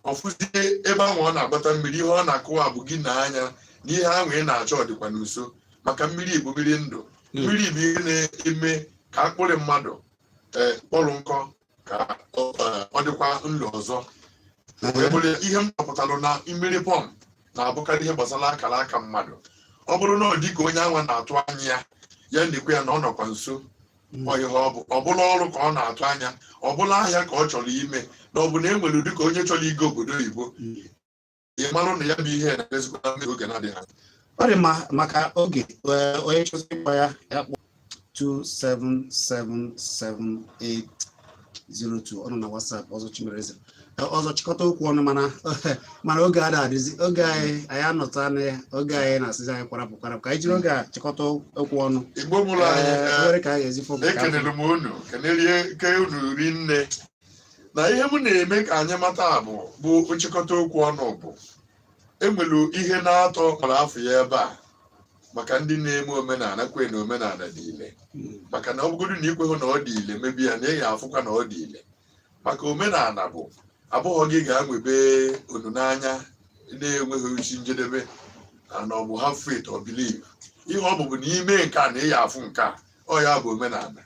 ọfụzie ebe ahụ ọ na-agbata mmiri, ihe ọ na-akụwa bụ gị na anya na ihe ahụ ị na-achọ dịkwa n'uso, maka mmiri bụ mmiri ndụ. Mmiri bụ ihe na-eme ka akpụrị mmadụ ee kpọrọ nkọ ka ọ dịkwa nlo ọzọ. Wee bụrụ ihe m chọpụtalụ na mmiri pump na-abụkarị ihe gbasara akara aka mmadụ. Ọ bụrụ na ọ dị ka onye anwa na-atụ anya ya, ya na-ekwe ya na ọ nọkwa nso. Ọ ihe ọ bụ, ọ bụla ọrụ ka ọ na-atụ anya, ọ bụla ahịa ka ọ chọrọ ime, na ọ bụ na e nwere dịka onye chọrọ ịga obodo oyibo, ị marụ na ya bụ ihe na-emezikwa na oge na-adịghị anya. Ọ dị mma. Maka oge, onye chọrọ ịkpọ ya, ya kpọọ 2777802. Ọ nọ na WhatsApp. Ọzọ Chimereze. Ọzọ, chịkọta okwu ọnụ, mana oge a na-adịzi oge anyị, anyị anọta na ya, oge anyị na-asịzi anyị kwarapụ kwarapụ, ka anyị jiri oge a chịkọta okwu ọnụ. Igbo mụrụ anyị, nwere ka anyị ga-ezi fọ. Ekelere m unu, kenerie ke unu rinne na ihe m na-eme ka anyị mata bụ nchịkọta okwu ọnụ bụ enwelu ihe na-atọ mara afọ ya ebe a maka ndị na-eme omenala kwe na omenala dị ile, maka na ọ bụgodu na ikweghị na ọ dị ile, mebi ya na ị ga-afụkwa na ọ dị ile, maka omenala bụ abụghọ gị ga-anwebe onu n'anya na-enweghị uchi njedebe na ọ bụ have faith or believe. Ihe ọ bụbụ na ime nke a na ị ga-afụ nke a, ọ ya bụ omenala.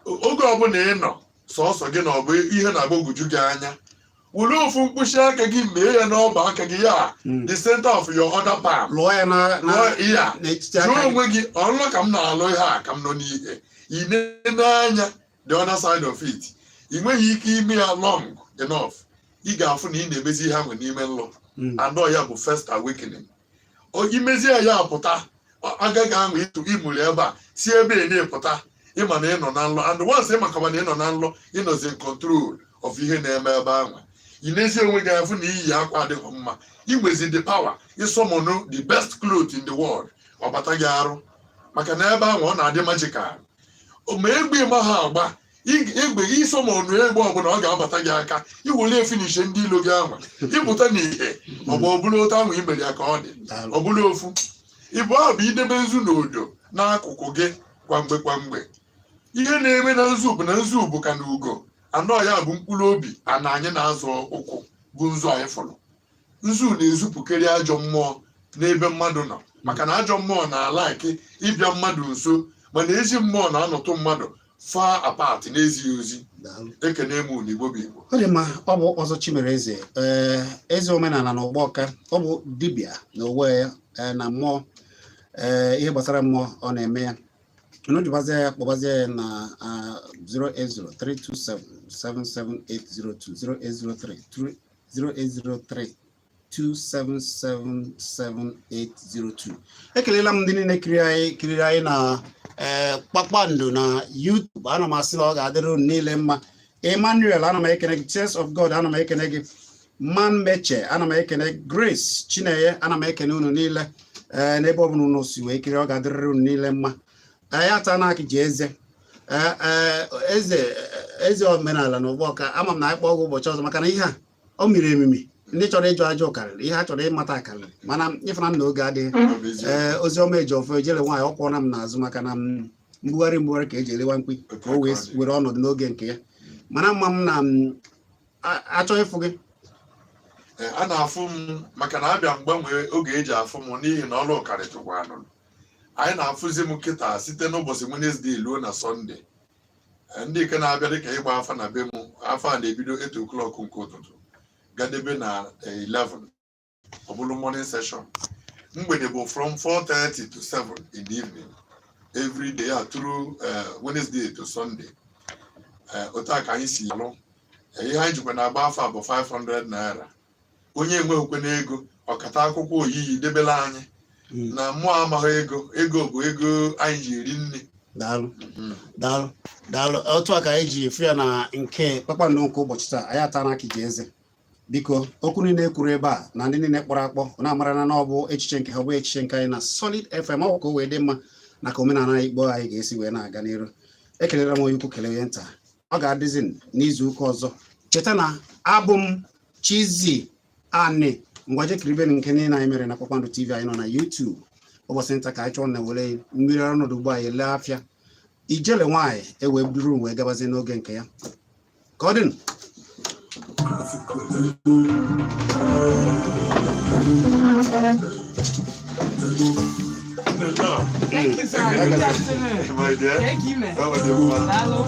Oge ọbụla ị nọ sọsọ gị na ọ bụ ihe na-agbagwoju gị anya, were ofu mkpịsị aka gị mee ya n'ọba aka gị ya, the center of your other palm. Lụọ ya na lụọ ya n'etiti jụọ aka gị. Onwe gị, ọlụ ka m na-alụ, ihe a ka m nọ n'ihe ị na-anya the other side of it. Ị nweghị ike ime ya long enough, ị ga-afụ na ị na-emezi ihe ahụ n'ime nlọ. Anọ ya bụ first awakening. O imezie ya pụta, agaghị ahụ ịtụ imụrụ ebe a si ebe ị na-epụta, ịma na ị nọ na nlọ. And once ị makaba na ị nọ na nlọ, ịnọzi in control of ihe na-eme ebe ahụ. Ị na-ezi onwe gị afụ na iyi akwa adịghị mma, ị nwezi the power ịsummon the best cloth in the world, ọ bata gị arụ, maka na ebe ahụ ọ na-adị magical. Ma egbe ma ha agba egbe, ịsummon egbe ọbụla, ọ ga-abata gị aka, iwere finish ndị ilo gị ahụ, ịpụta n'ihe ọ bụ ọbụla otu ahụ i mere ya ka ọ dị. Daalụ. Ọ bụla ofu ịbụ ahụ bụ idebe nzu na odo n'akụkụ gị kwa mgbe kwa mgbe. Ihe na-eme na nzu bụ na nzu bụ ka na ugo anọ ya bụ mkpụrụ obi ana anyị na-azọ ụkwụ bụ nzu anyị fụrụ. Nzu na-ezupụkarị ajọ mmụọ n'ebe mmadụ nọ, maka na ajọ mmụọ na-alike ịbịa mmadụ nso, mana ezi mmụọ na-anọtụ mmadụ far apart n'ezighị ozi. Daalụ. Ekene m unu, Igbo bụ Igbo. Ọ dị mma. Ọ bụ Ọzọ Chimereze, ee, eze omenala na ọgbọka. Ọ bụ dibịa na onwe ya, ee, na mmụọ, ee, ihe gbasara mmụọ ọ na-eme ya. Unu jụbazie ya, kpọbazie ya na 08032777802, 0803 08032777802. Ekelela m ndị niile kiri anyị, kiriri anyị na ee Kpakpando na YouTube. Ana m asị na ọ ga-adịrị unu niile mma. Emmanuel, ana m ekene gị. Church of God, ana m ekene gị. Man Meche, ana m ekene. Grace Chinenye, ana m ekene unu niile, ee, n'ebe ọ bụla unu si wee kiri. Ọ ga-adịrịrị unu niile mma. Anyị ata na akị ji eze, ee, ee, eze, eze omenala na ụgbọka. Ama m na anyị kpọọ gị ụbọchị ọzọ, maka na ihe a ọ miri emimi, ndị chọrọ ịjụ ajụ karịrị, ihe a chọrọ ịmata karịrị, mana ịfụna m na oge adịghị. Ọ bụ eziokwu. Ee, ozi ọma eji ọfọ ejele nwaanyị, ọ kwụọna m n'azụ, maka na m mbugharị mbugharị ka eji elewa mkpi ka o wee were ọnọdụ n'oge nke ya. Mana mma m na m achọ ịfụ gị. Ee, a na-afụ m, maka na abịa mgbanwe oge eji afụ m n'ihi na ọrụ karịtụkwanụ. Anyị na-afụzi m kịta site n'ụbọchị Wednesday ruo na Sunday. Ee, ndị nke na-abịa dịka ịgba afa na be m, afa a na-ebido 8 o'clock nke ụtụtụ gadebe na 11, ọ bụrụ morning session. Mgbede bụ from 4:30 to 7 in the evening every day, ya through Wednesday to Sunday. Otu a ka anyị si alụ. Ihe anyị jikwa na-agba afa bụ 500 naira. Onye enweghịkwe n'ego, ọkata akwụkwọ oyiyi debela anyị na mmụọ amaghị ego. Ego bụ ego anyị ji eri nri. Daalụ, daalụ, daalụ. Otu a ka anyị ji efu ya na nke kpakpando nke ụbọchị taa. Anyị ata n'aka iji eze. Biko, okwu niile ekwuru ebe a na ndị niile kpọrọ akpọ na-amara na ọ bụ echiche nke ha, ọ bụ echiche nke anyị na Solid FM. Ọ bụ ka o wee dị mma na ka omenala Igbo anyị ga-esi wee na-aga n'iru. Ekelere m onye ukwu, kelee onye nta. Ọ ga-adịzi n'izu ụka ọzọ. Cheta na abụ m Chizzy Ani. Ngwaje kiribe nke niile anyị mere na Kpakpando TV anyị nọ na YouTube. Ụbọchị nta ka anyị chọọ na were mmiri ọnọdụ ugbo anyị lee afịa ijele nwaanyị ewee duru wee gabazie n'oge nke ya. Ka ọ dị. Nnọọ. Thank you, sir. Good afternoon. My dear. Thank you, man. How are you? Daalụ.